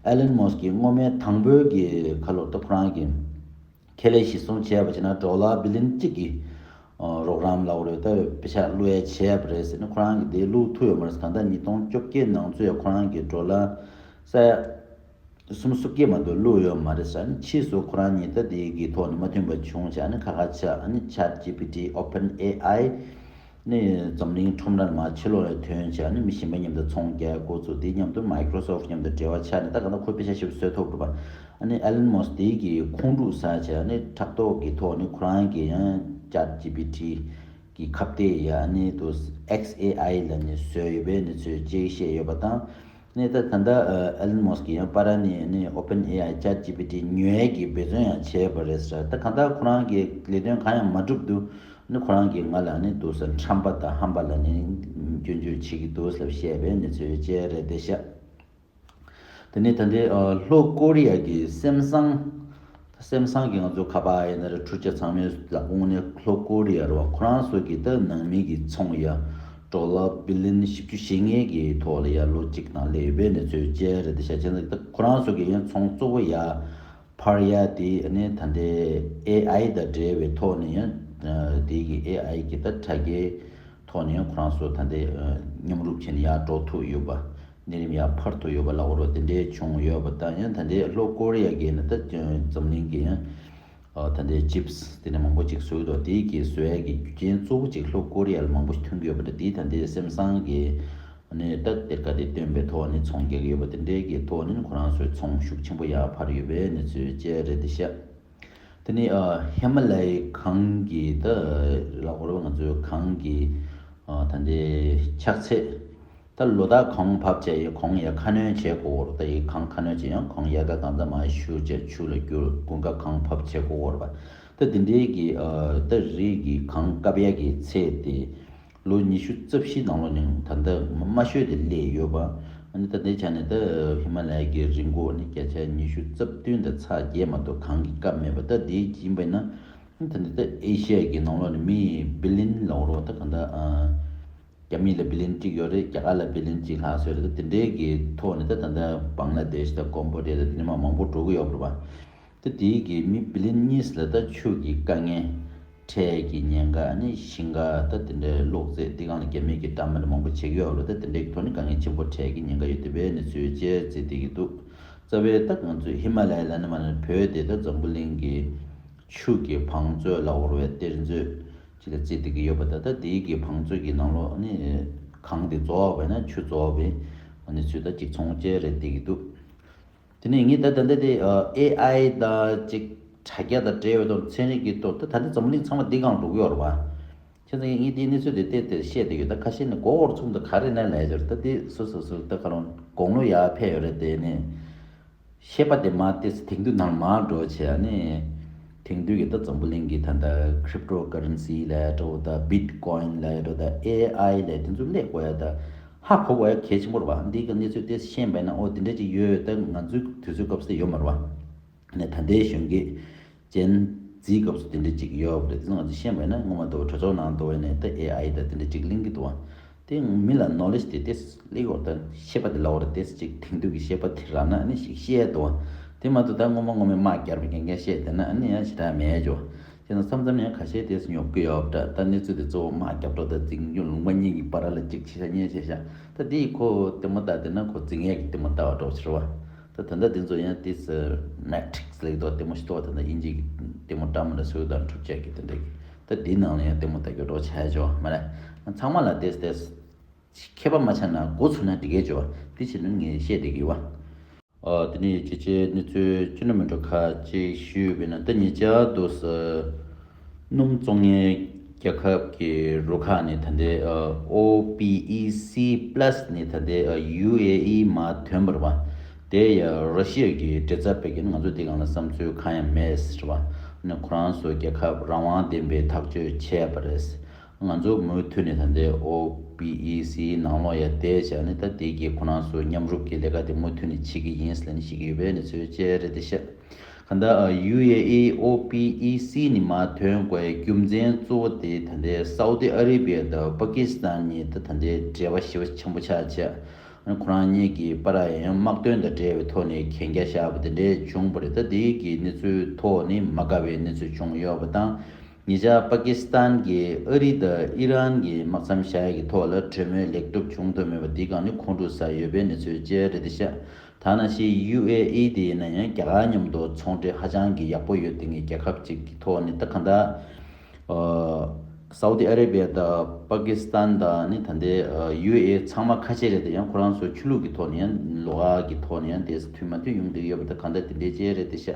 ཨེ་ལན་མོ་སི་གི་སྔོན་མའི་དང་པོའི་གི་ཁ་ལོ་ད་ཁོ་རང་གི་ཁེ་ལས་གཞི་བཟུང་བྱས་པ་བྱས་ན་ཌོ་ལར་བི་ལིན་གཅིག་གི་རོགས་རམ་ལབ་རེད། ད་པེ་ཤག་བླུགས་ཡ་བྱས་པ་རེད་ཟེར་ན་ཁོ་རང་གི་དེ་བླུགས་ཐུབ་ཡོད་མ་རེད། གང་ལྟར་ཉིས་སྟོང་བཅོ་བརྒྱད་ནང་ཚུད་ཡ་ཁོ་རང་གི་ཌོ་ལར་ས་ཡ་སུམ་སུམ་བརྒྱ་མ་གཏོགས་བླུགས་ཡོད་མ་རེད་ཟེར། ཨ་ནི་ཕྱིས་སུ་ཁོ་རང་གཉིས་ད་དེ་གི་ཐོག་ནས་མ་མཐུན་པ་བྱུང་བྱས། ཨ་ནི་ཁ་ཁ་ཆགས། ཨ་ནི་ཆེ་ཊི་ཇི་པི་ཊི་ཨོ་པན་ཨེ་ཨའི་ནི་འཛམ་གླིང་ཁྲོམ་ར་ནས་མར་ཕྱི་ལོགས་ལ་ཐོན་བྱས། ཨ་ནི་མི་གཞན་པ་མཉམ་དུ་ཚོང་རྒྱག་འགོ་བཙུགས། དེ་མཉམ་དུ་མའི་ཀྲོ་སོབ་མཉམ་དུ་འབྲེལ་བ་ཆགས་ནས་ད་ག་ན་ཁོ་པེ་ཤག་ཞིབ་བཟོས་ཐུབ་འགྲོ་བ། ཨ་ནི་ཨེ་ལན་མོ་སི་དེ་གི་ཁོང་ཁྲོ་ཟ་བྱས། ཨ་ནི་ཕྲག་ཐོག་གི་ཐོག་ནས་ཁོ་རང་གི་ཡང་ཆེ་ཊི་ཇི་པི་ཊི་གི་ཁ་གཏད་ཡ་ཨ་ནི་དུ་ཨེག་སི་ཨེ་ཨའི་ལ་ནི་བཟོས་ཡོད་པའི་གནས་ཚུལ་ཅིག་བཤད་ཡོད་པ་དང་། ནས་ད་ད་ལྟ་ཨ་ཨེ་ལན་མོ་སི་གི་ཡང་པ་ར་ནི་ནི་ཨོ་པན་ཨེ་ཨའི་ཆེ་ཊི་ཇི་པི་ཊི་ཉོ་ཡས་ཀྱི་འབད་བརྩོན་ཡང་བྱས་པ་རེད་ཟེར། ད་གང་ལྟར་ཁོ་རང་གི་ལས་དོན་གང་ཡང་མ་འགྲུབ་འདུག་ནི་ཁོ་རང་གིས་ང་ལ་ནི་འདུག་ཟེར་ཁྲམ་པ་དང་ཧམ་པ་ལ་ནི་སྐྱོན་བརྗོད་བྱེད་ཀྱི་འདུག་ཟེར་བཤད་པའི་གནས་ཚུལ་བཅས་རེད་དེ་ཤག་དེ་ནས་ད་ལྟའི་ཨ་ལྷོ་ཀོ་རི་ཡ་གི་སེམ་སང་། སེམ་སང་གི་ང་ཚོ་ཁ་པར་ཡིན་ན་རེད། འཕྲུལ་ཆས་ཚང་མའི་ལག་ཁོངས་ནས་ལྷོ་ཀོ་རི་ཡ་རེད་བ། ཁོ་རང་ཚོ་གི་ད་ནང་མི་གི་ཚོང་ཡ་ཌོ་ལར་བི་ལིན་བཞི་བཅུ་ཞེ་ལྔའི་གི་ཐོག་ལ་ཡ་ལོ་གཅིག་ནང་སླེབས་ཡོད་པའི་གནས་ཚུལ་བཅས་རེད་དེ་ཤག་བྱས་ཙང་ད་ཁོ་རང་ཚོ་གི་ཡང་ཚོང་གཙོ་བོ་ཡ་འཕར་ཡ་དེ་ཨ་ནི་ད་ལྟའི་ཨེ་ཨའི་དང་འབྲེལ་བའི་ཐོག་ནས་ཡང་དེ་གི་ཨེ་ཨའི་གི་ད་དྲ་རྒྱའི་ཐོག་ནས་ཡང་ཁོ་རང་ཚོ་ད་ལྟའི་མཉམ་རུབ་བྱས་ནས་ཡར་འགྲོ་ཐུབ་ཡོད་པ། གནས་རིམ་ཡར་འཕར་ཐུབ་ཡོད་པ་ལབ་རོགས། དེ་འདྲའི་བྱུང་ཡོད་པ་དང་ཡང་ད་ལྟའི་ལྷོ་ཀོ་རི་ཡ་གི་ནི་ད་འཛམ་གླིང་གི་ཡང་ཨ་ད་ལྟའི་ཅིབ་སི་དེ་འདྲ་མང་པོ་ཅིག་བཟོ་གི་འདུག་དེའི་གི་བཟོ་ཡ་གི་རྒྱུ་རྐྱེན་གཙོ་བོ་ཅིག་ལྷོ་ཀོ་རི་ཡ་ལ་མང་པོ་ཞིག་ཐོན་གི་ཡོད་པ་འདྲ། དེའི་ད་ལྟའི་སེམ་སང་གི་ནི་ད་གཏེར་ཁ་དེ་བཏོན་པའི་ཐོག་ནས་ཚོང་རྒྱག་གི་ཡོད་པ་དེ་འདྲའི་གི་ཐོག་ནས་ཁོ་རང་ཚོའི་ཚོང་ཤུགས་ཆེན་པོ་ཡར་འཕར་ཡོད་པའི་གནས་ཚུལ་བཅས་རེད་དེ་ཤག་དེ་ནི་ཨ་ཧི་མ་ལ་ཡའི་གངས་ཀྱི་ད་ལ་འོར་བ་ང་ཚོའི་གངས་ཀྱི་ཨ་ད་ལྟའི་ཆགས་ཚད། ད་ལོ་ལྟར་གོང་འཕར་བྱས་ཡོད། གོང་ཡ་ཁ་སྣོན་བྱེད་དགོས་རེད། ད་ཡི་གངས་ཁ་སྣོན་བྱས་ཡང་གོང་ཡ་ག་གང་ཙམ་མ་ཤུར་བྱས་ཆུ་ལ་བསྒྱུར་དགུན་ཁ་གངས་འཕར་བྱེད་དགོས་རེད་པ། ད་དེ་འདྲའི་གི་ཨ་ད་རི་གི་གངས་བཀབ་ཡ་གི་ཚད་དེ་ལོ་ཉི་ཤུ་རྩ་བཞི་ནང་ལོགས་ནས་ད་ལྟ་དམའ་ཤོས་དེ་སླེབས་ཡོད་པ། ཨ་ནི་ད་ལྟའི་ཆ་ནས་ད་ཧི་མ་ལ་ཡ་གི་རི་མགོ་ནི་བརྒྱ་ཆ་ཉི་ཤུ་རྩ་བདུན་དང་ཚེག་བརྒྱད་མ་གཏོགས་གངས་ཀྱིས་བཀབ་མེད་པ། ད་དེ་ཡིན་པས་ན་ད་ནི་ད་ཨེ་ཤི་ཡ་གི་ནང་ལོགས་ནས་མི་བི་ལིན་ལ་འོར་བ་ད་གང་ལྟར་ཨ། རྒྱ་མི་ལ་བི་ལིན་གཅིག་ཡོད་རེད། རྒྱ་གར་ལ་བི་ལིན་གཅིག་ལྷག་ཙམ་ཡོད་རེད། ད་དེ་འདྲའི་གི་ཐོག་ནས་ད་ད་ལྟ་བང་ལ་དེཤ་དང་ཀོམ་བོ་ཌི་ཡ་དང་དེ་འདྲ་མ་མང་པོ་འགྲོ་གི་ཡོད་རེད་པ། ད་དེའི་གི་མི་བི་ལིན་གཉིས་ལ་ད་ཆུ་གི་དཀའ་ངལ་འཕྲད་ཀྱི་ཉེན་ཁ། ཨ་ནི་ཞིང་ཁ་ད་དེ་འདྲའི་གློག་རྫས་འདི་སྒང་ལ་རྒྱ་མི་གི་ཊ་མེན་ཊ་མང་པོ་བྱེད་ཀྱི་ཡོད་རེད། ད་དེ་འདྲའི་གི་ཐོག་ནས་དཀའ་ངལ་ཆེན་པོ་འཕྲད་ཀྱི་ཉེན་ཁ་ཡོད་བསྡད་པའི་གནས་ཚུལ་བཅས་བརྩིས་བསྡད་ཀྱི་འདུག་རྩ་བའི་ད་ང་ཚོའི་ཧི་མ་ལ་ཡའི་ལ་ནི་མ་ནི་བོད་དེ་ད་འཛམ་བུ་གླིང་གི་ཆུ་གི་བང་མཛོད་ལ་འོར་བའི་གཏེར་མཛོད་ཅིག་ལ་བརྩིས་བསྡད་ཀྱི་ཡོད་པ། ད་ལྟ་དེའི་གི་བང་མཛོད་ཀྱི་ནང་ལོགས་ནི་གངས་དེ་རྫོགས་པས་ན་ཆུ་རྫོགས་པའི་ནི་ཚུལ་ད་གཅིག་མཚུངས་བཅས་རེད་བསྡད་ཀྱི་འདུག་དེ་ནས་ངས་ད་ད་ལྟ་དེ་ཨེ་ཨའི་དང་ཅིག་དྲ་རྒྱ་དང་འབྲེལ་བའི་ཐོག་ཚན་རིག་གི་ཐོག་ད་ད་ལྟ་འཛམ་གླིང་ཚང་མ་འདི་སྒང་འགྲོ་གི་ཡོད་རེད་པ། བྱས་ཙང་ངས་འདིའི་གནས་ཚུལ་དེ་ཏོག་ཙམ་བཤད་བསྡད་ཡོད། ད་ཁ་ཤས་ནི་མགོ་སྐོར་ཚུགས་འདུག་ག་རེ་ན་ལས་ཟེར། ད་དེ་སོ་སོ་སོ་ད་ག་རང་དགུང་ལོ་ཡར་ཕེབས་ཡོད་རེད། དེ་ནས་ཤེས་པ་དེ་མར་ཏོག་ཙམ་དེང་དུས་ནང་མར་འགྲོ་བྱས་ནས་དེང་དུས་ཀྱི་ད་འཛམ་བུ་གླིང་གི་ད་ལྟ་ཁི་རིབ་ཊོ་ཀ་རན་སི་ལབ་འགྲོ་ད་བིཊ་ཀོ་ཡིན་ལབ་འགྲོ་ད་ཨེ་ཨའི་ལབ་དེ་ཚོ་སླེབས་དགོས་ཡ། ད་ ཧ་གོ་དགོས་ཡ་གལ་ཆེན་པོ་རེད་བ། འདི་གི་གནས་ཚུལ་དེ་ཤེས་པ་ཡིན་ན། ཨོ་དེ་འདྲ་ཅིག་ཡོད། ད་ང་ཚོའི་དུས་ཚོད་སྐབས་སུ་ཡོད་མ་རེད་བ། ནས་ད་ལྟའི་གཞོན་སྐྱེས་ཇེན་ཛི་སྐབས་སུ་དེ་འདྲ་ཅིག་ཡོད་པ་རེད། དེ་ཚོ་ང་ཚོ་ཤེས་པ་ཡིན་ན། སྔོན་མ་དུ་གྲོས་ཚོགས་ནང་དུ་བས་ནས་ད་ཨེ་ཨའི་ད་དེ་འདྲ་ཅིག་གླེང་གི་འདུག་བ། དེ་མི་ལ་ནོ་ལེཇ་དེ་དེ་སླེབས་ཡོད་རེད། ད་ཤེས་པ་དེ་ལབ་པ་རེད། དེ་ཅིག་དེང་དུས་ཀྱི་ཤེས་པ་དེ་རག་ན་ནི་ཞིག་ཤེས་འདུག་བ། དེ་མ་གཏོགས་ད་སྔོན་མ་སྔོན་མའི་དམག་རྒྱག་པའི་རྐྱེན་རྐྱེན་བཤད་བསྡད་ན་ཨ་ནི་ཡང་ཞེ་དྲག་མེད་ཅོ། བྱས་ན་མཚམས་མཚམས་ཡང་ཁ་ཤས་དེ་ཉོབ་ཀྱི་ཡོད་འདྲ། ད་གནས་ཚུལ་དེ་གཙོ་བོ་དམག་རྒྱབ་འགྲོ་དང་འཛིང་རྒྱུ་ལུང་པ་གཉིས་ཀྱི་བར་ལ་གཅིག་ཆེ་ཤ་གཉིས་ཆེ་ཤ། ད་དེ་ཁོ་ལྟད་མོ་ལྟ་བསྡད་ན་ཁོ་འཛིང་ཡས་ཀྱི་ལྟད་མོ་ལྟ་བ་འདྲ་བོ་ཞིག་རེད་བ། ད་ད་ལྟ་དེ་ཚོ་ཡང་དེ་སི་མེ་ཊིག་སི་ལེགས་དོ་ལྟད་མོ་ཞིག་ཐོག་ད་ལྟ་དབྱིན་ཇི་གི་ལྟད་མོ་འདྲ་མི་འདྲ་བཟོས་དང་འཁྲུག་ཆ་གི་དེ་འདྲ་གི། ད་དེའི་ནང་ལ་ཡང་ལྟད་མོ་ལྟ་རྒྱུ་འདྲ་བོ་ཆགས་ཡ་ཅོ་མ་རེད། ཚང་མ་ལ་དེ་དེ་མཁས་པ་མ་ཆགས་ན་མགོ་ཚོས་ན་འགྲིག་གི་ཅོ། དེ་བྱས་ན་ངས་བཤད་བསྡད་ཀྱི་ཡོད་བ། ཨ། དེ་ནས་ཇེ་ཆེ་གནས་ཚུལ་སྤྱི་ནོར་མི་འགྲོ་ཁ་ཅིག་ཞུས་པས་ན། ད་ཉེ་ཆར་དུ་ས་སྣུམ་བཙོང་མཁན་རྒྱལ་ཁབ་ཀྱི་རུ་ཁག་ནས་ད་ལྟའི་ཨོ་པི་ཨི་སི་པ་ལ་སི་ནས་ད་ལྟའི་ཡུ་ཨེ་ཨི་མར་ཐོན་པ་རེད་བ། དེ་ཡང་ར་ཤི་ཡ་གི་འབྲེལ་ཚབ་པའི་གི། ང་ཚོ་འདི་སྒང་ལ་བསམ་ཚུལ་གང་ཡང་མེད་ཟེར་བ། ནི་ཁོ་རང་ཚོ་རྒྱལ་ཁབ་རང་དབང་ལྡན་པའི་ཐག་གཅོད་བྱས་པ་རེད། ང་ཚོ་མུ་མཐུད་ནས་ད་ལྟའི་ཨོ་པི་ཨི་སི་ནང་ལོགས་ཡ་བསྡད་བྱས་ནས། ད་དེ་གི་ཁོ་རང་ཚོ་མཉམ་རུབ་ཀྱི་ལས་ཀ་དེ་མུ་མཐུད་ནས་བྱེད་ཀྱི་ཡིན་ཟེར་ནས་བཤད་ཀྱི་ཡོད་པའི་གནས་ཚུལ་བཅས་རེད་དེ་ཤག་གང་ལྟར་ཡུ་ཨེ་ཨི་ཨོ་པི་ཨི་སི་ནས་མར་ཐོན་དགོས་རྒྱུ་མཚན་གཙོ་བོ་དེ་ད་ལྟའི་སའུ་ཏི་ཨ་རེ་བི་ཡ་དང་པ་ཀི་སི་ཐན་གཉིས་ད་ད་ལྟའི་འབྲེལ་བ་ཞེ་པོ་ཆེན་པོ་ཆགས་བྱས། ཁོ་རང་གཉིས་ཀྱི་བར་ཡང་དམག་དོན་དང་འབྲེལ་བའི་ཐོག་ནས་གན་རྒྱ་བཞག་པ་དེ་འདྲའི་བྱུང་བ་རེད། ད་དེའི་གི་གནས་ཚུལ་ཐོག་ནས་མ་དགའ་བའི་གནས་ཚུལ་བྱུང་ཡོད་པ་དང་། ཉེ་ཆར་པ་ཀི་སི་ཐན་གྱིས་ཨ་རི་དང་ཨི་རན་གྱི་དམག་མཚམས་བཞག་ཡ་གི་ཐོག་ལ་གྲོས་མོལ་ལེགས་གྲུབ་བྱུང་ཐུབ་མེད་པ་འདི་སྒང་ནས་ཁོང་ཁྲོ་ཟ་ཡོད་པའི་གནས་ཚུལ་བཅས་རེད་དེ་ཤག་ད་ནང་བཞིན་ཡུ་ཨེ་ཨི་དེ་ཡིན་ན་ཡང་རྒྱ་གར་མཉམ་དུ་ཚོང་འབྲེལ་ཧ་ཅང་གི་ཡག་པོ་ཡོད་དེ་ངའི་རྒྱལ་ཁབ་ཅིག་གི་ཐོག་ནས། ད་གང་ལྟར་ཨ་སའུ་ཏི་ཨ་རེ་བི་ཡ་དང་པ་ཀི་སི་ཐན་དང་ནི་ད་ལྟའི་ཡུ་ཨེ་ཨི་ཚང་མ་ཁ་ཆེ་རེད་དེ། ཡང་ཁོ་རང་ཚོ་ཆོས་ལུགས་ཀྱི་ཐོག་ནས་ཡང་ལོགས་ཀ་གི་ཐོག་ནས་ཡང་དེ་མཐུན་མ་མཐུན་ཡོང་བསྡད་ཡོད་པ། ད་གང་ལྟར་དེ་འདྲའི་བཅས་རེད་དེ་ཤག་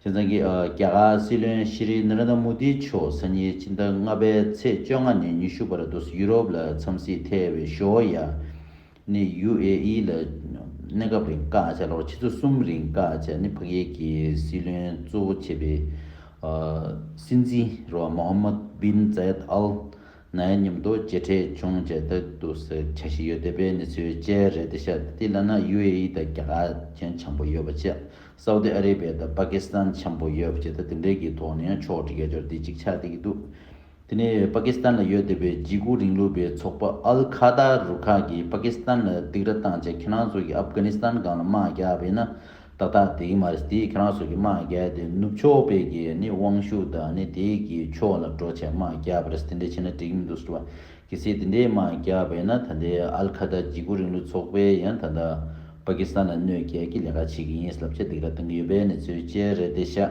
བྱས་ཙང་གི་ཨ་རྒྱ་གར་སྲིད་བློན་ཤྲི་ནེ་རེན་དྲ་མོ་དི་མཆོག་སང་ཉིན་ཕྱི་ཟླ་ལྔ་པའི་ཚེས་བཅོ་ལྔ་ནས་ཉི་ཤུ་བར་དུ་ཡུ་རོབ་ལ་འཚམས་གཟིགས་ཐེ་བའི་ཞོ་ཡ་ནི་ཡུ་ཨེ་ཨི་ལ་གནས་སྐབས་རིང་བཀག་བྱས། ལོ་ཆུ་ཚོད་གསུམ་རིང་བཀག་བྱས་ནི་ཕ་གིའི་གི་སྲིད་བློན་གཙོ་བོ་བྱས་པའི་ཨ་སྲིད་འཛིན་རོ་མོ་ཧམ་མད་བིན་ཛ་ཡད་ཨལ་ནཱ་ཡན་མཉམ་དུ་མཇལ་འཕྲད་བྱུང་བྱས། ད་དུ་ས་འཆར་གཞི་ཡོད་བསྡད་པའི་གནས་ཚུལ་བཅས་རེད་དེ་ཤག་དེ་ལབ་ན་ཡུ་ཨེ་ཨི་དང་རྒྱ་གར་ཅན་འཆམ་པོ་ཡོད་པ་བྱས། སའུ་ཏི་ཨ་རེ་བི་ཡ་དང་པ་ཀི་སི་ཐན་འཆམ་པོ་ཡོད་པ་བྱས། ད་དེ་འདྲའི་གི་ཐོག་ནས་ཡང་ཕྱོགས་འགྲིག་ག་འབྱོར་དེ་གཅིག་ཆགས་བསྡད་ཀྱི་འདུག་དེ་ནས་པ་ཀི་སི་ཐན་ལ་ཡོད་བསྡད་པའི་འཇིགས་སྐུལ་རིང་ལུགས་པའི་ཚོགས་པ་ཨལ་ཁ་ད་རུ་ཁག་གིས་པ་ཀི་སི་ཐན་ལ་སྡིགས་ར་བཏང་བྱས། ཁྱེད་རང་ཚོ་གིས་ཨབ་གྷ་ནི་སི་ཐན་སྒང་ལ་དམག་རྒྱག་པ་ཡིན་ན་ཏག་ཏག་བསྡད་ཀྱི་མ་རེད། དེ་ཁྱེད་རང་ཚོ་གིས་དམག་རྒྱག་དེ་ནུབ་ཕྱོགས་པའི་གི་ནི་དབང་ཤུགས་དང་ནི་དེའི་གི་ཕྱོགས་ལ་འགྲོ་བྱས་དམག་རྒྱག་པ་རེད། དེ་འདྲ་བྱས་ན་འགྲིག་མི་འདུག་ཟེར་བ། གལ་སྲིད་དེ་འདྲའི་དམག་རྒྱག་པ་ཡིན་ན་ད་ལྟའི་ཨལ་ཁ་ད་འཇིགས་སྐུལ་རིང་ལུགས་ཚོགས་པས་ཡང་ད་ལྟ་པ་ཀི་སི་ཐན་ལ་གནོད་སྐྱེལ་གྱི་ལས་ཀ་བྱེད་ཀྱི་ཡིན་ལབ་བྱས་སྡིགས་ར་བཏང་གི་ཡོད་པའི་གནས་ཚུལ་བཅས་རེད་དེ་ཤག་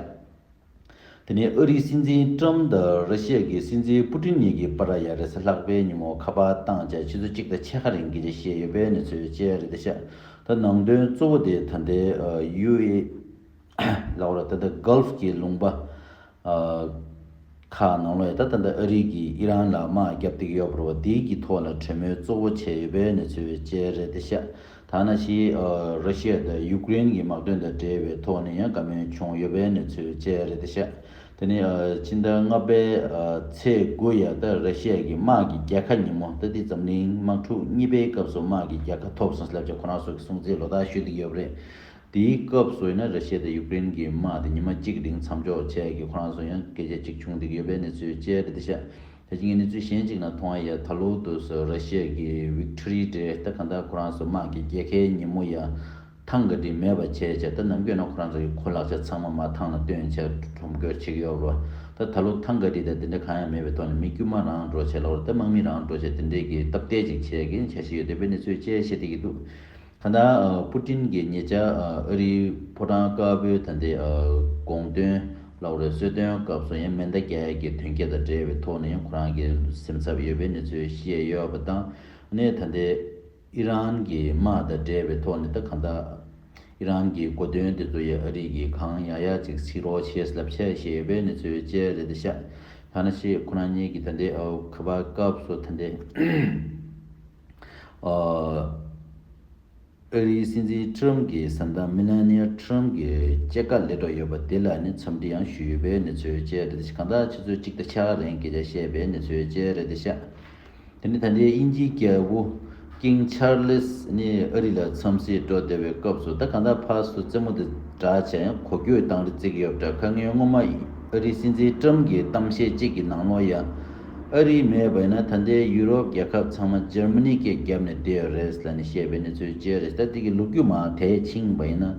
དེ་ནས་ཨ་རིའི་སྲིད་འཛིན་ཀྲམ་དང་ར་ཤི་ཡ་གི་སྲིད་འཛིན་པུ་ཏིན་གཉིས་ཀྱི་བར་ཡ་རེས་གཟའ་ལྷག་པའི་ཉིན་མོ་ཁ་པར་བཏང་བྱས་ཆུ་ཚོད་གཅིག་དང་ཕྱེད་ཀ་རིང་སྐད་ཆ་བཤད་ཡོད་པའི་གནས་ཚུལ་བཅས་རེད་དེ་ཤག་ད་ནང་དོན་གཙོ་བོ་དེ་ད་ལྟའི་ཡུ་ཨེ་ལབ་ར་ད་ལྟ་གལ་ཕ་གི་ལུང་པ་ཨ་ཁག་ནང་ལོགས་ཡ་ད་ད་ལྟ་ཨ་རི་གིས་ཨི་རན་ལ་དམག་བརྒྱབ་བསྡད་ཀྱི་ཡོད་པ་རེད་བ། དེའི་གི་ཐོག་ལ་གྲོས་མོལ་གཙོ་བོ་བྱས་ཡོད་པའི་གནས་ཚུལ་བཅས་རེད་དེ་ཤག་ད་ནང་བཞིན་ཨ་ར་ཤི་ཡ་དང་ཡུཀ་རེན་གྱི་དམག་དོན་དང་འབྲེལ་བའི་ཐོག་ནས་ཡང་བཀའ་མོལ་བྱུང་ཡོད་པའི་གནས་ཚུལ་བཅས་རེད་དེ་ཤག་དེ་ནས་ཨ་ཕྱི་ཟླ་ལྔ་པའི་ཨ་ཚེས་དགུ་ཡ་ད་ར་ཤི་ཡ་གི་དམག་གི་རྒྱལ་ཁ་ཉིན་མོ། ད་འདི་འཛམ་གླིང་དམག་འཁྲུག་གཉིས་པའི་སྐབས་སུ་དམག་གི་རྒྱལ་ཁ་ཐོབ་སོང་ལབ་བྱས་ཁོ་རང་ཚོ་གི་སྲུང་བརྩི་ལོ་ལྟར་ཞུ་བསྡད་ཀྱི་ཡོད་པ་རེད། དེའི་སྐབས་སུ་ཡིན་ན་ར་ཤི་ཡ་དང་ཡུཀ་རེན་གྱི་དམག་དེ་ཉི་མ་གཅིག་རིང་མཚམས་འཇོག་བྱས་ཀྱི་ཁོ་རང་ཚོ་ཡང་སྐད་ཆ་གཅིག་བྱུང་བསྡད་ཀྱི་ཡོད་པའི་གནས་ཚུལ་བཅས་རེད་དེ་ཤག་ད་ཅི་ངས་གནས་ཚུལ་གཞན་གཅིག་ནང་མཐོང་ཡ། ད་ལོ་དུས་སུ་ར་ཤི་ཡ་གི་ཝིག་ཊོ་རི་ཌེ། ད་གང་ལྟར་ཁོ་རང་ཚོ་དམག་གི་རྒྱལ་ཁའི་ཉིན་མོ་ཡ་ཐང་ག་འདི་མེད་པ་བྱས་བྱས། ད་ནམ་རྒྱུན་ན་ཁོ་རང་ཚོ་གི་ཁོ་ལག་ཆ་ཚང་མ་མ་ཐང་ལ་བཏོན་བྱས་ཁྲོམ་སྐྱོར་བྱེད་ཀྱི་ཡོད་རེད། ད་ད་ལོ་ཐང་ག་འདི་དང་དེ་འདྲ་གང་ཡང་མེད་པའི་ཐོག་ནས་མི་དཀྱུས་མ་རང་འགྲོ་བྱས་ལ་བར་ད་དམག་མི་རང་འགྲོ་བྱས་དེ་འདྲས་ཀྱི་སྟབས་བདེ་ཅིག་བྱས་ཀྱི་འཆར་གཞི་ཡོད་བསྡད་པའི་གནས་ཚུལ་བཅས་བཤད་བསྡད་ཀྱི་འདུག་གང་ལྟར་ཨ་པུ་ཏིན་གྱིས་ཉེ་ཆར་ཨ་ཨ་རིའི་ཕོ་བྲང་དཀར་པོའི་ད་ལྟའི་ཨ་དགོངས་དོན་ལབ་རེད། གསོལ་སྟོན་སྐབས་སུ་ཡང་མེ་མདའ་རྒྱག་ཡས་ཀྱི་དོན་རྐྱེན་དང་འབྲེལ་བའི་ཐོག་ནས་ཡང་ཁོ་རང་གི་སེམས་འཚབ་ཡོད་པའི་གནས་ཚུལ་བཤད་ཡོད་པ་དང་། ཨ་ནི་ད་ལྟའི་ཨི་རན་གྱི་དམག་དང་འབྲེལ་བའི་ཐོག་ནས་ད་གང་ལྟར་ཨི་རན་གྱི་གོ་སྟོན་དེ་ཚོ་ཡང་ཨ་རི་གིས་གང་ཡག་ཡག་ཅིག་ཚིག་རོགས་བྱས་ལབ་བཤད་བཤད་ཡོད་པའི་གནས་ཚུལ་བཅས་རེད་དེ་ཤག་ཐ་ན་ཤི་ཁོ་རང་གཉིས་ཀྱི་ད་ལྟའི་ཨ་ཁ་པར་སྐབས་སུ་ད་ལྟའི་ཨ། ཨ་རིའི་སྲིད་འཛིན་ཁྲམ་གྱི་བཟའ་ཟླ་མེ་ལ་ནི་ཁྲམ་གྱི་སྐྱེས་སྐར་སླེབས་འགྲོ་ཡོད་པ་དེ་ལ་ནི་འཚམས་འདྲི་ཡང་ཞུས་ཡོད་པའི་གནས་ཚུལ་བཅས་རེད་དེ། གང་ལྟར་ཆུ་ཚོད་གཅིག་དང་ཕྱེད་ཀ་རིང་སྐད་ཆ་བཤད་པའི་གནས་ཚུལ་བཅས་རེད་དེ་ཤག་དེ་ནི་ད་ལྟའི་དབྱིན་ཇིའི་རྒྱལ་པོ་ ཀིང་ཆར་ལིས་ནི་ཨ་རི་ལ་འཚམས་གཟིགས་འགྲོ་བསྡད་པའི་སྐབས་སུ། ད་གང་ལྟར་ཕར་ཚུར་རྩེད་མོ་དེ་འདྲ་བྱས་ཡང་གོ་སྐྱོད་བཏང་རེ་བརྩི་གི་ཡོད་པ་འདྲ། ཁ་ངན་སྔོན་མ་ཨ་རིའི་སྲིད་འཛིན་ཀྲམ་གྱིས་གཏམ་བཤད་གཅིག་གི་ནང་ལོགས་ཡང་། ཨ་རི་མེད་པ་ཡིན་ན་ད་ལྟའི་ཡུ་རོབ་རྒྱལ་ཁབ་ཚང་མ་འཇར་མ་ནི་སྐད་བརྒྱབ་ནས་བསྡད་ཡོད་རེད་ལབ་ནས་བཤད་པའི་གནས་ཚུལ་བཅས་རེད། ད་དེ་གི་ལོ་རྒྱུས་མར་དེད་ཕྱིན་པ་ཡིན་ན།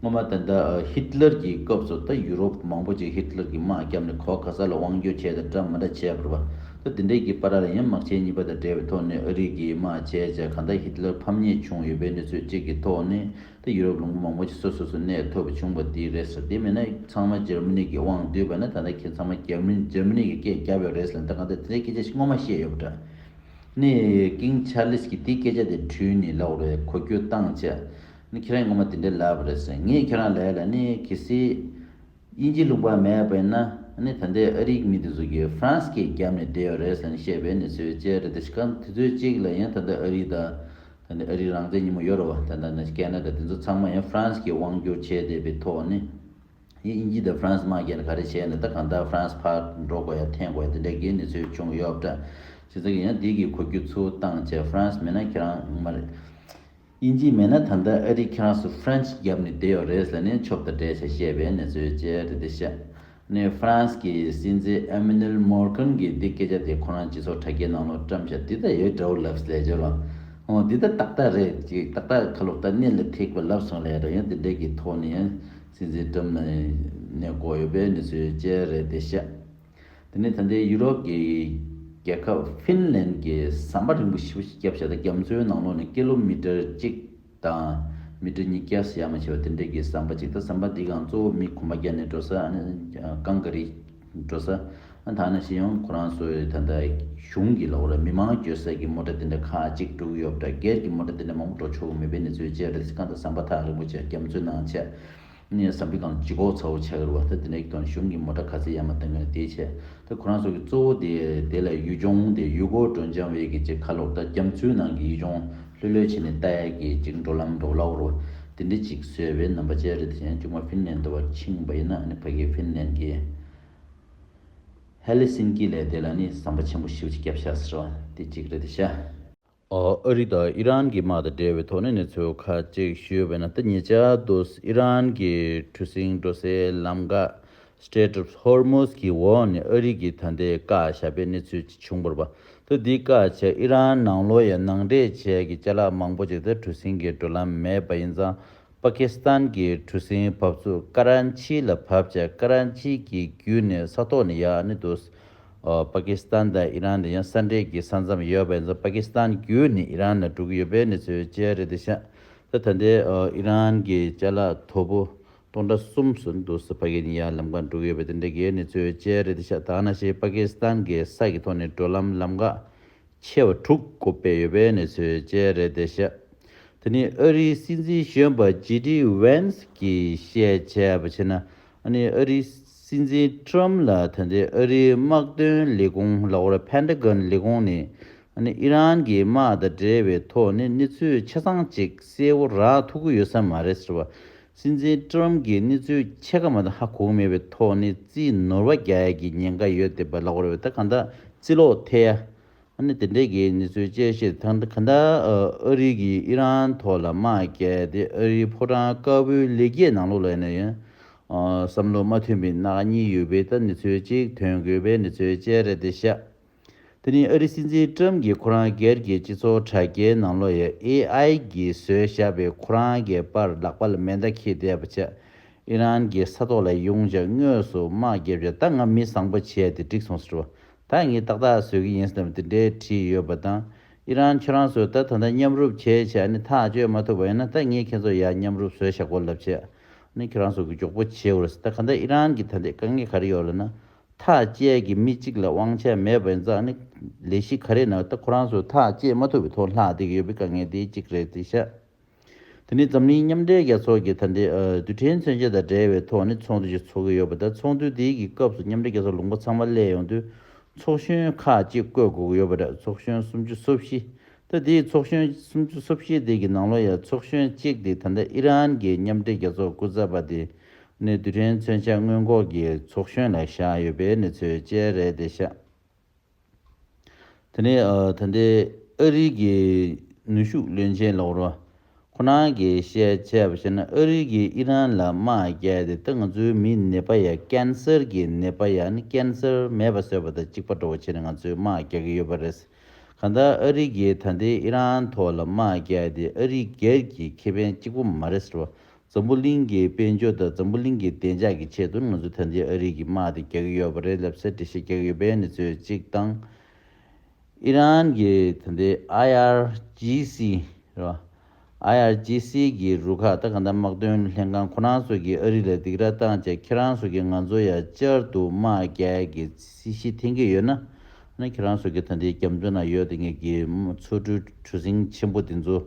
སྔོན་མ་ད་ལྟ་ཧིད་ལར་གྱི་སྐབས་སུ་ད་ཡུ་རོབ་མང་པོ་ཅིག་ཧིད་ལར་གྱི་དམག་བརྒྱབ་ནས་གོ་ག་ས་ལ་དབང་སྒྱུར་བྱས་ཏེ་འདྲ་མི་འདྲ་བྱས་པ་རེད་པ། ད་དེ་འདྲའི་གི་བར་ལ་ཡང་དམག་ཆེན་གཉིས་པ་དང་འབྲེལ་བའི་ཐོག་ནས་ཨ་རི་གིས་དམག་བྱས་བྱས་གང་ལྟར་ཧིད་ལར་ཕམ་ཉེས་བྱུང་ཡོད་པའི་གནས་ཚུལ་གཅིག་གི་ཐོག་ནས། ད་ཡུ་རོབ་ལུང་པ་མང་པོ་ཅིག་སོ་སོ་སོ་གནས་ཐུབ་པ་བྱུང་བ་དེ་རེད་ཟེར། དེ་མིན་ན་ཚང་མ་འཇར་མ་ནི་གི་དབང་བསྡུས་པ་ན་ད་ལྟ་ཁྱེད་ཚང་མ་འཇར་མ་ནི་འཇར་མ་ནི་གི་སྐད་བརྒྱབ་ཡོད་རེད་ཟེར་ལ། ད་གང་ལྟར་དེ་འདྲའི་སྐད་ཆ་ཞིག་སྔོན་མ་བཤད་ཡོད་པ་འདྲ། ནས་ཀིང་ཆར་ལིས་ཀྱིས་དེའི་སྐད་ཆ་དེ་དྲུད་ནས་ལབ་རེད། གོ་རྒྱུ་བཏང་བྱས། ནི་ཁྱེད་རང་ངོ་མ་དེ་འདྲའི་ལབ་པ་རེད་ཟེར། ངས་ཁྱེད་རང་ལབ་ཡ་ལ་ནི་གལ་སྲིད་དབྱིན་ཇི་ལུང་པ་མེད་པ་ཡིན་ན། ནི་ད་ལྟའི་ཨ་རིའི་མི་དེ་ཚོ་གིས་ཧྥ་རན་སི་སྐད་བརྒྱབ་ནས་བསྡད་ཡོད་རེད་ཟེར་ནས་བཤད་པའི་གནས་ཚུལ་བཅས་རེད། དེ་ཤི་ཁང་དེ་ཚོའི་གཅིག་ལ་ཡང་ད་ལྟ་ཨ་རི་དང་། ད་ལྟ་ཨ་རི་རང་བཙན་ཉིན་མོ་ཡོད་རེད་བ། ད་ལྟ་ནི་ཁེ་ན་ཌ་དེ་ཚོ་ཚང་མ་ཡང་ཧྥ་རན་སི་གིས་དབང་སྒྱུར་བྱས་བསྡད་པའི་ཐོག་ནས། ཡིན་དབྱིན་ཇི་དང་ཧྥ་རན་སི་དམག་རྒྱག་ནས་ག་རེ་བྱས་ནས་ད་གང་ལྟར་ཧྥ་རན་སི་ཕར་འགྲོ་དགོས་ཡ་འཐེན་དགོས་ཡ་དེ་འདྲ་གི་གནས་ཚུལ་བྱུང་ཡོད་པ་འདྲ། བྱས་ཙང་གི་ཡང་འདི་གི་གོ་རྒྱུ་ཚུར་བཏང་བྱས། ཧྥ་རན་སི་མེད་ན་ཁྱེད་རང་མ་རེད། དབྱིན་ཇི་མེད་ན་ད་ལྟ་ཨ་རི་ཁྱེད་རང་ཚོ་ཧྥ་རན་སི་བརྒྱབ་ནས་བསྡད་ཡོད་རེད་ཟེར་ནས་ཆོབ་དང་འབྲེལ་བྱས་བཤད་པའི་གནས་ཚུལ་བཅས་རེད་དེ་ཤག་ནས་ཧྥ་རན་སི་གི་སྲིད་འཛིན་ཨེ་མ་ནུ་ཨེལ་མོར་ཀན་གྱིས་འདི་སྐད་ཆ་དེ་ཁོ་རང་སྤྱི་ཚོགས་དྲ་རྒྱའི་ནང་ལོགས་བཀྲམ་བཞག་འདི་ད་ཡོད་འདྲ་བོ་ལབ་ལས་བྱོས་ལ། འོ་འདི་ད་ཏག་ཏག་རེད་ཅིག་ཏག་ཏག་ཁ་ལོག་ད་གནད་ལ་ཐེག་པ་ལབ་སོང་ལས་ར། ཡང་འདི་འདྲས་ཀྱི་ཐོག་ནས་ཡང་སྲིད་འཛིན་ཀྲམ་ནས་གནས་དགོས་ཡོད་པའི་གནས་ཚུལ་བཅས་རེད་དེ་ཤག་དེ་ནས་ད་ལྟའི་ཡུ་རོབ་ཀྱི་རྒྱལ་ཁབ་ཧྥིན་ལན་གྱིས་ཟམ་པ་རིང་པོ་ཞེ་པོ་ཞིག་བརྒྱབ་བཞག་ད་རྒྱ་མཚོའི་ནང་ལོགས་ནས་ཀི་ལོ་མི་ཊར་གཅིག་དང་མི་ཊར་ཉིས་བརྒྱ་ཟེར་ཡ་མ་བྱས་པ་དེ་འདྲས་ཀྱི་ཟམ་པ་གཅིག་ད་ཟམ་པ་འདི་སྒང་གཙོ་བོ་མི་གོམ་པ་རྒྱག་ནས་འགྲོ་ས། ཨ་ནི་རྐང་ག་རི་འགྲོ་ས། ཨ་ད་ནང་བཞིན་ཡང་ཁོ་རང་ཚོའི་ད་ལྟ་གཞུང་གི་ལོགས་ལ་མི་མང་སྐྱོད་ས་གི་མོ་ཊ་དེ་འདྲ་ཁག་གཅིག་འགྲོ་གི་ཡོད་པ་འདྲ། སྒེར་གྱི་མོ་ཊ་དེ་འདྲ་མང་པོ་འགྲོ་ཆོག་གི་མེད་པའི་གནས་ཚུལ་བཅས་རེད། གང་ལྟར་ཟམ་པ་ཐག་རིང་པོ་བྱས་རྒྱ་མཚོའི་ནང་བྱས། ནས་ཟམ་པའི་སྒང་ལྗིད་ཁོག་ཚ་བོ་ཆགས་ཀྱི་རེད་བ། ད་དེ་འདྲའི་དོན་གཞུང་གི་མོ་ཊ་ག་ཚད་ཡར་མར་བཏང་གི་རེད་དེ་བྱས། ད་ཁོ་རང་ཚོ་གི་གཙོ་བོ་དེ་དེ་ལ་ཡུལ་ལྗོངས་དེ་ཡུལ་སྐོར་སྤྲོ་འཆམ་བའི་གི་ཅིག་ཁ་ལོག་ད་རྒྱ་མཚོའི་ནང་གི་ཡུལ་ལྗོངས་ལྷོད་ལྷོད་བྱས་ནས་ལྟ་ཡ་གི་ཅིག་འགྲོ་ལམ་འགྲོ་ལ་འོར་བ་དེ་འདྲ་ཅིག་བཟོས་པའི་རྣམ་པ་བཅས་རེད། དེ་བྱས་ཡང་ཅིག་མ་ཧྥིན་ལན་དུ་བ་ཕྱིན་པ་ཡིན་ན་ནི་ཕ་གི་ཧྥིན་ལན་གི་ཧེ་ལི་སིན་ཀི་ལས་དེ་ལ་ནི་ཟམ་པ་ཆེན་པོ་ཞེ་པོ་ཅིག་བརྒྱབ་བཞག་ཟེར་བ་དེ་ཅིག་རེད་དེ་ཤག་ཨོ། ཨ་རི་དང་ཨི་རན་གྱི་དམག་དང་འབྲེལ་བའི་ཐོག་ནས་གནས་ཚུལ་ཁག་ཅིག་ཞུས་པ་ཡིན་ན། ད་ཉེ་ཆར་དུ་ཨི་རན་གྱི་གྲུ་གཟིངས་འགྲོ་སའི་ལམ་ཁ་Strait of Hormuz གི་འོག་ནས་ཨ་རི་གིས་ད་ལྟའི་བཀག་བཞག་པའི་གནས་ཚུལ་ཅིག་བྱུང་བ་རེད་པ། ད་འདི་བཀག་བྱས་ཨི་རན་ནང་ལོགས་ཡང་ནང་འདྲེན་བྱས་ཀྱི་ཅ་ལག་མང་པོ་ཅིག་ད་གྲུ་གཟིངས་ཀྱི་འགྲོ་ལམ་མེད་པ་ཡིན་ཙང་། པ་ཀི་སི་ཐན་གྱི་གྲུ་གཟིངས་བབས་ཚུལ་ཀ་རན་ཆི་ལ་བབས་བྱས་ཀ་རན་ཆི་གི་བརྒྱུད་ནས་ས་ཐོག་ནས་ཡར་ནི་འདུག་ཨ། པ་ཀི་སི་ཐན་དང་ཨི་རན་དེ་ཡང་ས་འབྲེལ་གྱི་ས་མཚམས་ཡོད་པ་ཡིན་ཙང་པ་ཀི་སི་ཐན་བརྒྱུད་ནས་ཨི་རན་ལ་འགྲོ་གི་ཡོད་པའི་གནས་ཚུལ་བཅས་རེད་དེ་ཤག་ད་ད་ལྟའི་ཨ་ཨི་རན་གྱི་ཅ་ལག་དོ་པོ་སྟོང་ཕྲག་གསུམ་ཙམ་འདུག་ཟེར་ཕ་གི་ནས་ཡར་ལམ་ཁ་འགྲོ་གི་ཡོད་པ་དེ་འདྲ་གི་གནས་ཚུལ་བཅས་རེད་དེ་ཤག་ད་ག་ནང་བཞིན་པ་ཀི་སི་ཐན་གྱི་ས་གི་ཐོག་ནས་འགྲོ་ལམ་ལམ་ཁ་ཆེ་བ་དྲུག་སྒོ་ཕྱེ་ཡོད་པའི་གནས་ཚུལ་བཅས་རེད་དེ་ཤག་དེ་ནས་ཨ་རིའི་སྲིད་འཛིན་གཞོན་པ་ཇེ་ཌི་ཝན་སི་གིས་བཤད་བྱས་པ་བྱས་ན། ཨ་ནི་ཨ་རིའི་སྲིད་འཛིན་ཊམ་ལ་ད་ལྟའི་ཨ་རིའི་དམག་དོན་ལས་ཁུངས་ལ་འོ་ར་ཕན་ཏ་གོན་ལས་ཁུངས་ནས་ཨ་ནི་ཨི་རན་གྱི་དམག་དང་འབྲེལ་བའི་ཐོག་ནས་གནས་ཚུལ་ཆ་ཚང་ཅིག་གསལ་བོ་རག་ཐུབ་ཀྱི་ཡོད་ས་མ་རེད་ཟེར་བ། སྲིད་འཛིན་ཊམ་གྱིས་གནས་ཚུལ་ཕྱེད་ཀ་མ་གཏོགས་ཧ་གོ་གི་མེད་པའི་ཐོག་ནས་རྩིས་ནོར་བ་རྒྱག་ཡ་གི་ཉེན་ཁ་ཡོད་བསྡད་པ་ལ་འོ་ར་བས་ད་གང་ལྟར་རྩིས་ལོག་ཐེབས་ཡ། ཨ་ནི་དེ་འདྲའི་གི་གནས་ཚུལ་བཅས་བཤད་ཐང་ག་ད་ཨ་རི་གིས་ཨི་རན་ཐོག་ལ་དམག་བརྒྱབ་སྟེ་ཨ་རིའི་ཕོ་བྲང་དཀར་པོའི་ལེགས་སྐྱེས་ནང་ལོགས་ལ་ཡིན་ན་ཡང་ཨ་བསམ་བློ་མ་མཐུན་པའི་ནག་ཉེས་ཡོད་པའི་ད་གནས་ཚུལ་ཅིག་ཐོན་དགོས་པའི་གནས་ཚུལ་བཅས་རེད་དེ་ཤག་དེ་ནི་ཨ་རི་སྲིད་འཛིན་ཀྲམ་གྱིས་ཁོ་རང་སྒེར་གྱི་སྤྱི་ཚོགས་དྲ་རྒྱའི་ནང་ལོགས་ཡ་ཨེ་ཨའི་གིས་བཟོས་བཞག་པའི་ཁོ་རང་གི་པར་ལག་པ་ལ་མེ་མདའ་འཁྱེར་བསྡད་པ་བྱས་ཨི་རན་གྱི་ས་ཐོག་ལ་ཡོང་བྱས་དངོས་སུ་དམག་བརྒྱབ་བྱས་ད་ང་མི་བཟང་པོ་བྱས་ཏེ་འགྲིག་སོང་ཟེར་བ། ད་ངས་ཏག་ཏག་བཟོ་གི་ཡིན་ཟེར་ནས་དེ་འདྲའི་བྲིས་ཡོད་པ་དང་། ཨི་རན་ཁྱོད་རང་ཚོས་ད་ད་ལྟ་མཉམ་རུབ་བྱས་བྱས་ནི་ཐག་གཅོད་མ་ཐུབ་པ་ཡིན་ན་ད་ངས་ཁྱེད་ཚོ་ཡར་མཉམ་རུབ་བཟོས་བཞག་གོ་ལབ་བྱས། ནི་ཁྱེད་རང་ཚོ་གི་མགྱོགས་པོ་བྱེད་འོར་ཟེར། ད་ག་ད་ཨི་རན་གྱི་ད་ལྟའི་དཀའ་ངལ་ག་རེ་ཡོད་ལབ་ན། ཐག་བཅད་ཀྱི་མི་གཅིག་ལ་དབང་ཆ་མེད་པ་ཡིན་ཙང་ནི་ལས་གཞི་ག་རེ་ན་ད་ཁོ་རང་ཚོས་ཐག་བཅད་མ་ཐུབ་པའི་ཐོག་ལྷག་བསྡད་ཀྱི་ཡོད་པའི་དཀའ་ངལ་དེ་གཅིག་རེད་དེ་ཤག་དེ་ནས་འཛམ་གླིང་མཉམ་འབྲེལ་རྒྱལ་ཚོགས་ཀྱི་ད་ལྟའི་ཨ་རྡུལ་ཕྲན་མཚོན་ཆ་དང་འབྲེལ་བའི་ཐོག་ནས་ཚོགས་འདུ་ཞིག་ཚོགས་ཀྱི་ཡོད་པ་དང་། ཚོགས་འདུ་དེའི་གི་སྐབས་སུ་མཉམ་འབྲེལ་རྒྱལ་ཚོགས་ལུང་པ་ཚང་མ་སླེབས་ཡོང་དུས་ཚོགས་གཞོན་ཁག་ཅིག་བསྐོ་དགོས་ཀྱི་ཡོད་པ་རེད། ཚོགས་གཞོན་སུམ་ཅུ་སོ་བཞི། ད་དེའི་ཚོགས་གཞོན་སུམ་ཅུ་སོ་བཞི་དེ་གི་ནང་ལོགས་ཡ་ཚོགས་གཞོན་གཅིག་དེ་ད་ལྟ་ཨི་རན་གྱི་མཉམ་འབྲེལ་རྒྱལ་ཚོགས་སྐུ་ཚབ་པ་དེ་ནས་རྡུལ་ཕྲན་མཚོན་ཆ་སྔོན་འགོག་གི་ཚོགས་གཞོན་ལ་བཞག་ཡོད་པའི་གནས་ཚུལ་བཅས་རེད་དེ་ཤག་དེ་ནས་ཨ་ད་ལྟའི་ཨ་རི་གི་ ནུས་ཤུགས་བློན་ཆེན་ལགས་རོ། ཁོ་རང་གིས་བཤད་བྱས་པ་བྱས་ན་ཨ་རི་གིས་ཨི་རན་ལ་དམག་རྒྱག་དེ་ད་ང་ཚོའི་མིའི་ནད་པ་ཡ་ཀན་སར་གྱི་ནད་པ་ཡ་ནི་ཀན་སར་མེད་པ་བཟོས་པ་དང་གཅིག་པ་འདྲ་བོ་བྱས་ནས་ང་ཚོའི་དམག་རྒྱག་གི་ཡོད་པ་རེད། གང་ལྟར་ཨ་རི་གིས་ད་ལྟའི་ཨི་རན་ཐོག་ལ་དམག་རྒྱག་དེ་ཨ་རི་སྒེར་གྱི་ཁེ་ཕན་གཅིག་པོ་མ་རེད་ཟེར་བ། འཛམ་བུ་གླིང་གི་དཔལ་འབྱོར་དང་འཛམ་བུ་གླིང་གི་བདེ་འཇགས་ཀྱི་ཆེད་དུ་ང་ཚོ་ད་ལྟའི་ཨ་རི་གི་དམག་དེ་རྒྱག་གི་ཡོད་པ་རེད་ལབ་སའི་འགྲེལ་བཤད་རྒྱག་གི་ཡོད་པའི་གནས་ཚུལ་གཅིག་དང་། ཨི་རན་གྱི་ད་ལྟའི་ཨའི་ཨར་ཇི་སི་རེད་བ། ཨའི་ཨར་ཇི་སི་གི་རུ་ཁག་ད་གང་ལྟར་དམག་དོན་ལྷན་ཁང་ཁོ་རང་ཚོ་གིས་ཨ་རི་ལ་སྡིགས་ར་བཏང་བྱས་ཁྱེད་རང་ཚོ་གིས་ང་ཚོ་ཡ་བསྐྱར་དུ་དམག་རྒྱག་གི་སྲིད་ཞི་འཐེན་གྱི་ཡོད་ན། ནི་ཁྱེད་རང་ཚོ་གི་ད་ལྟའི་རྒྱ་མཚོ་ནང་ཡོད་དེ་ངེད་ཀྱི་མཚོ་གྲུ་གྲུ་གཟིངས་ཆེན་པོ་དེ་ཚོ་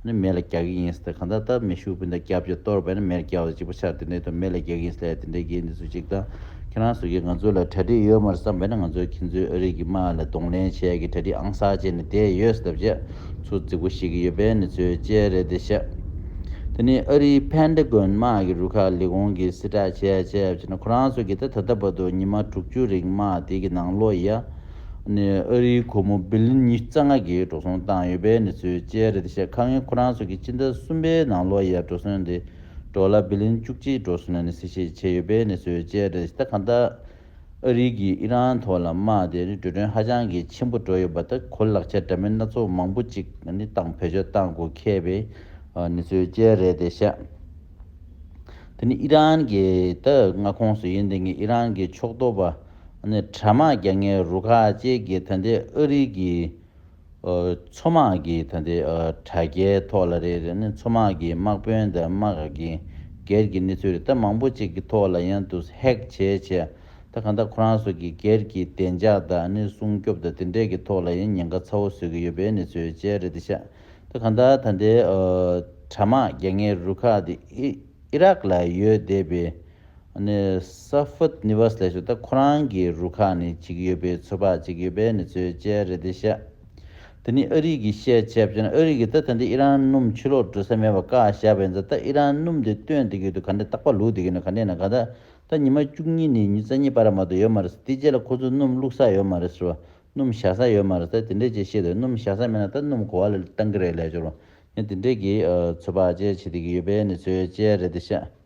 ནི་མེ་ལ་རྒྱག་གི་ཡིན་ཟེར་ཏེ། གང་ལྟར་ད་མེ་ཤུགས་སྤུན་ཟླ་རྒྱབ་ཀྱི་གཏོར་བས་ནི་མེ་ལ་རྒྱག་པ་གཅིག་པ་ཆགས་དེ་འདྲའི་ཐོག་མེ་ལ་རྒྱག་གི་ཡིན་ཟེར་དེ་འདྲའི་གི་འདི་ཚོ་གཅིག་དང་། ཁྱེད་རང་ཚོ་གིས་ང་ཚོ་ལ་གྲ་སྒྲིག་ཡོད་མ་རེད་བསམ་པས་ན་ང་ཚོ་ཁྱེད་ཚོའི་ཨ་རི་གི་དམག་ལ་གདོང་ལེན་བྱེད་ཡ་གི་གྲ་སྒྲིག་ཨང་གསར་བྱས་ནས་བསྡད་ཡོད་ཟེར་ལབ་བྱས་ཚུར་རྫིག་པོ་བཤད་ཀྱི་ཡོད་པའི་གནས་ཚུལ་བཅས་རེད་དེ་ཤག་དེ་ནི་ཨ་རིའི་ཕན་ཏ་གོན་དམག་གི་རུ་ཁག་ལས་ཁུངས་ཀྱིས་གསལ་བསྒྲགས་བྱས་བྱས་བྱས་ན་ཁོ་རང་ཚོ་གིས་ད་ད་ལྟ་བར་དུ་ཉི་མ་དྲུག་ཅུ་རིང་དམག་དེ་གི་ནང་ལོགས་ཡ། ནི་ཨ་རིའི་སྒོར་མོ་བི་ལིན་ཉི་ཤུ་རྩ་ལྔ་གི་འགྲོ་སོང་བཏང་ཡོད་པའི་གནས་ཚུལ་བཅས་རེད་དེ་ཤག་ཁ་སྔོན་ཁོ་རང་ཚོ་གིས་ཕྱི་ཟླ་གསུམ་པའི་ནང་ལོགས་ཡ་འགྲོ་སོང་དེ་ཌོ་ལར་བི་ལིན་བཅུ་གཅིག་འགྲོ་སོང་ལ་ནི་གསལ་བཤད་བྱས་ཡོད་པའི་གནས་ཚུལ་བཅས་རེད་ད་གང་ལྟར། ཨ་རི་གིས་ཨི་རན་ཐོག་ལ་དམག་དེ་ནི་འགྲོ་གྲོན་ཧ་ཅང་གི་ཆེན་པོ་འགྲོ་ཡོད་པ་དང་གོ་ལག་ཆ་འདྲ་མིན་སྣ་ཚོགས་མང་པོ་ཅིག་ནི་བཏང་བེད་སྤྱོད་བཏང་དགོས་ཁེལ་བའི་གནས་ཚུལ་བཅས་རེད་དེ་ཤག་དེ་ནི་ཨི་རན་གྱི་ད་མངའ་ཁོངས་སུ་ཡིན་དེ་ངས་ཨི་རན་གྱི་ཕྱོགས་གཏོགས་པ་ནི་དྲག་དམག་རྒྱག་མཁན་རུ་ཁག་ཅིག་གིས་ད་ལྟའི་ཨ་རི་གི་མཚོ་དམག་གི་ད་ལྟའི་དྲ་རྒྱའི་ཐོག་ལ་རེད་རེད་ནི་མཚོ་དམག་གི་དམག་དཔོན་དང་དམག་གི་སྒེར་གྱི་གནས་ཚུལ་རེད་ད་མང་པོ་ཅིག་གི་ཐོག་ལ་ཡང་དུ་ཧེག་བྱས་བྱས། ད་གང་ལྟར་ཁོ་རང་ཚོ་གི་སྒེར་གྱི་བདེ་འཇགས་དང་ནི་སྲུང་སྐྱོབ་དང་དེ་འདྲས་ཀྱི་ཐོག་ལ་ཡང་ཉེན་ཁ་ཚ་བོ་བཟོ་གི་ཡོད་པའི་གནས་ཚུལ་བཅས་རེད་དེ་ཤག་ད་གང་ལྟར་ད་ལྟའི་དྲ་དམག་རྒྱག་མཁན་རུ་ཁག་དེ་ཨི་ཨི་རག་ལ་ཡོད་བསྡད་པའི་ནི་ས་ཧྥུད་ནི་ཝས་ལབ་ཤག་ད་ཁོ་རང་གི་རུ་ཁག་ནས་བྱེད་ཀྱི་ཡོད་པའི་ཚོད་དཔག་བྱེད་ཀྱི་ཡོད་པའི་གནས་ཚུལ་བཅས་རེད་དེ་ཤག་དེ་ནི་ཨ་རི་གིས་བཤད་བྱས་པ་བྱས་ན་ཨ་རི་གིས་ད་ད་ལྟ་ཨི་རན་སྣུམ་ཕྱི་ལོགས་འགྲོ་ས་མེད་པ་བཀག་བཞག་པ་ཡིན་ཙང་ད་ཨི་རན་སྣུམ་དེ་བཏོན་བསྡད་ཀྱི་ཡོད་དུས་ག་འདྲ་རྟག་པར་ལུག་བསྡད་ཀྱི་ཡོད་ན་ག་འདྲ་ཡིན་ན་ག་ད། ད་ཉི་མ་བཅུ་གཉིས་ནས་ཉི་ཤུ་རྩ་གཉིས་བར་མ་གཏོགས་ཡོད་མ་རེད་ཟེར། དེ་རྗེས་ལ་ཁོ་ཚོ་སྣུམ་བླུགས་ས་ཡོད་མ་རེད་ཟེར་བ། སྣུམ་བཞག་ས་ཡོད་མ་རེད་ཟེར། དེ་འདྲས་ཅིག་བཤད་འདུག་སྣུམ་བཞག་ས་མེད་ན་ད་སྣུམ་ག་པ་ལ་བཏང་གི་རེད་ལབ་ཅོར་བ། ཡང་དེ་འདྲས་ཀྱི་ཚོད་དཔག་བཅས་བྱེད་བསྡད་ཀྱི་ཡོད་པའི་གནས་ཚུལ་བཅས་རེད་དེ་ཤག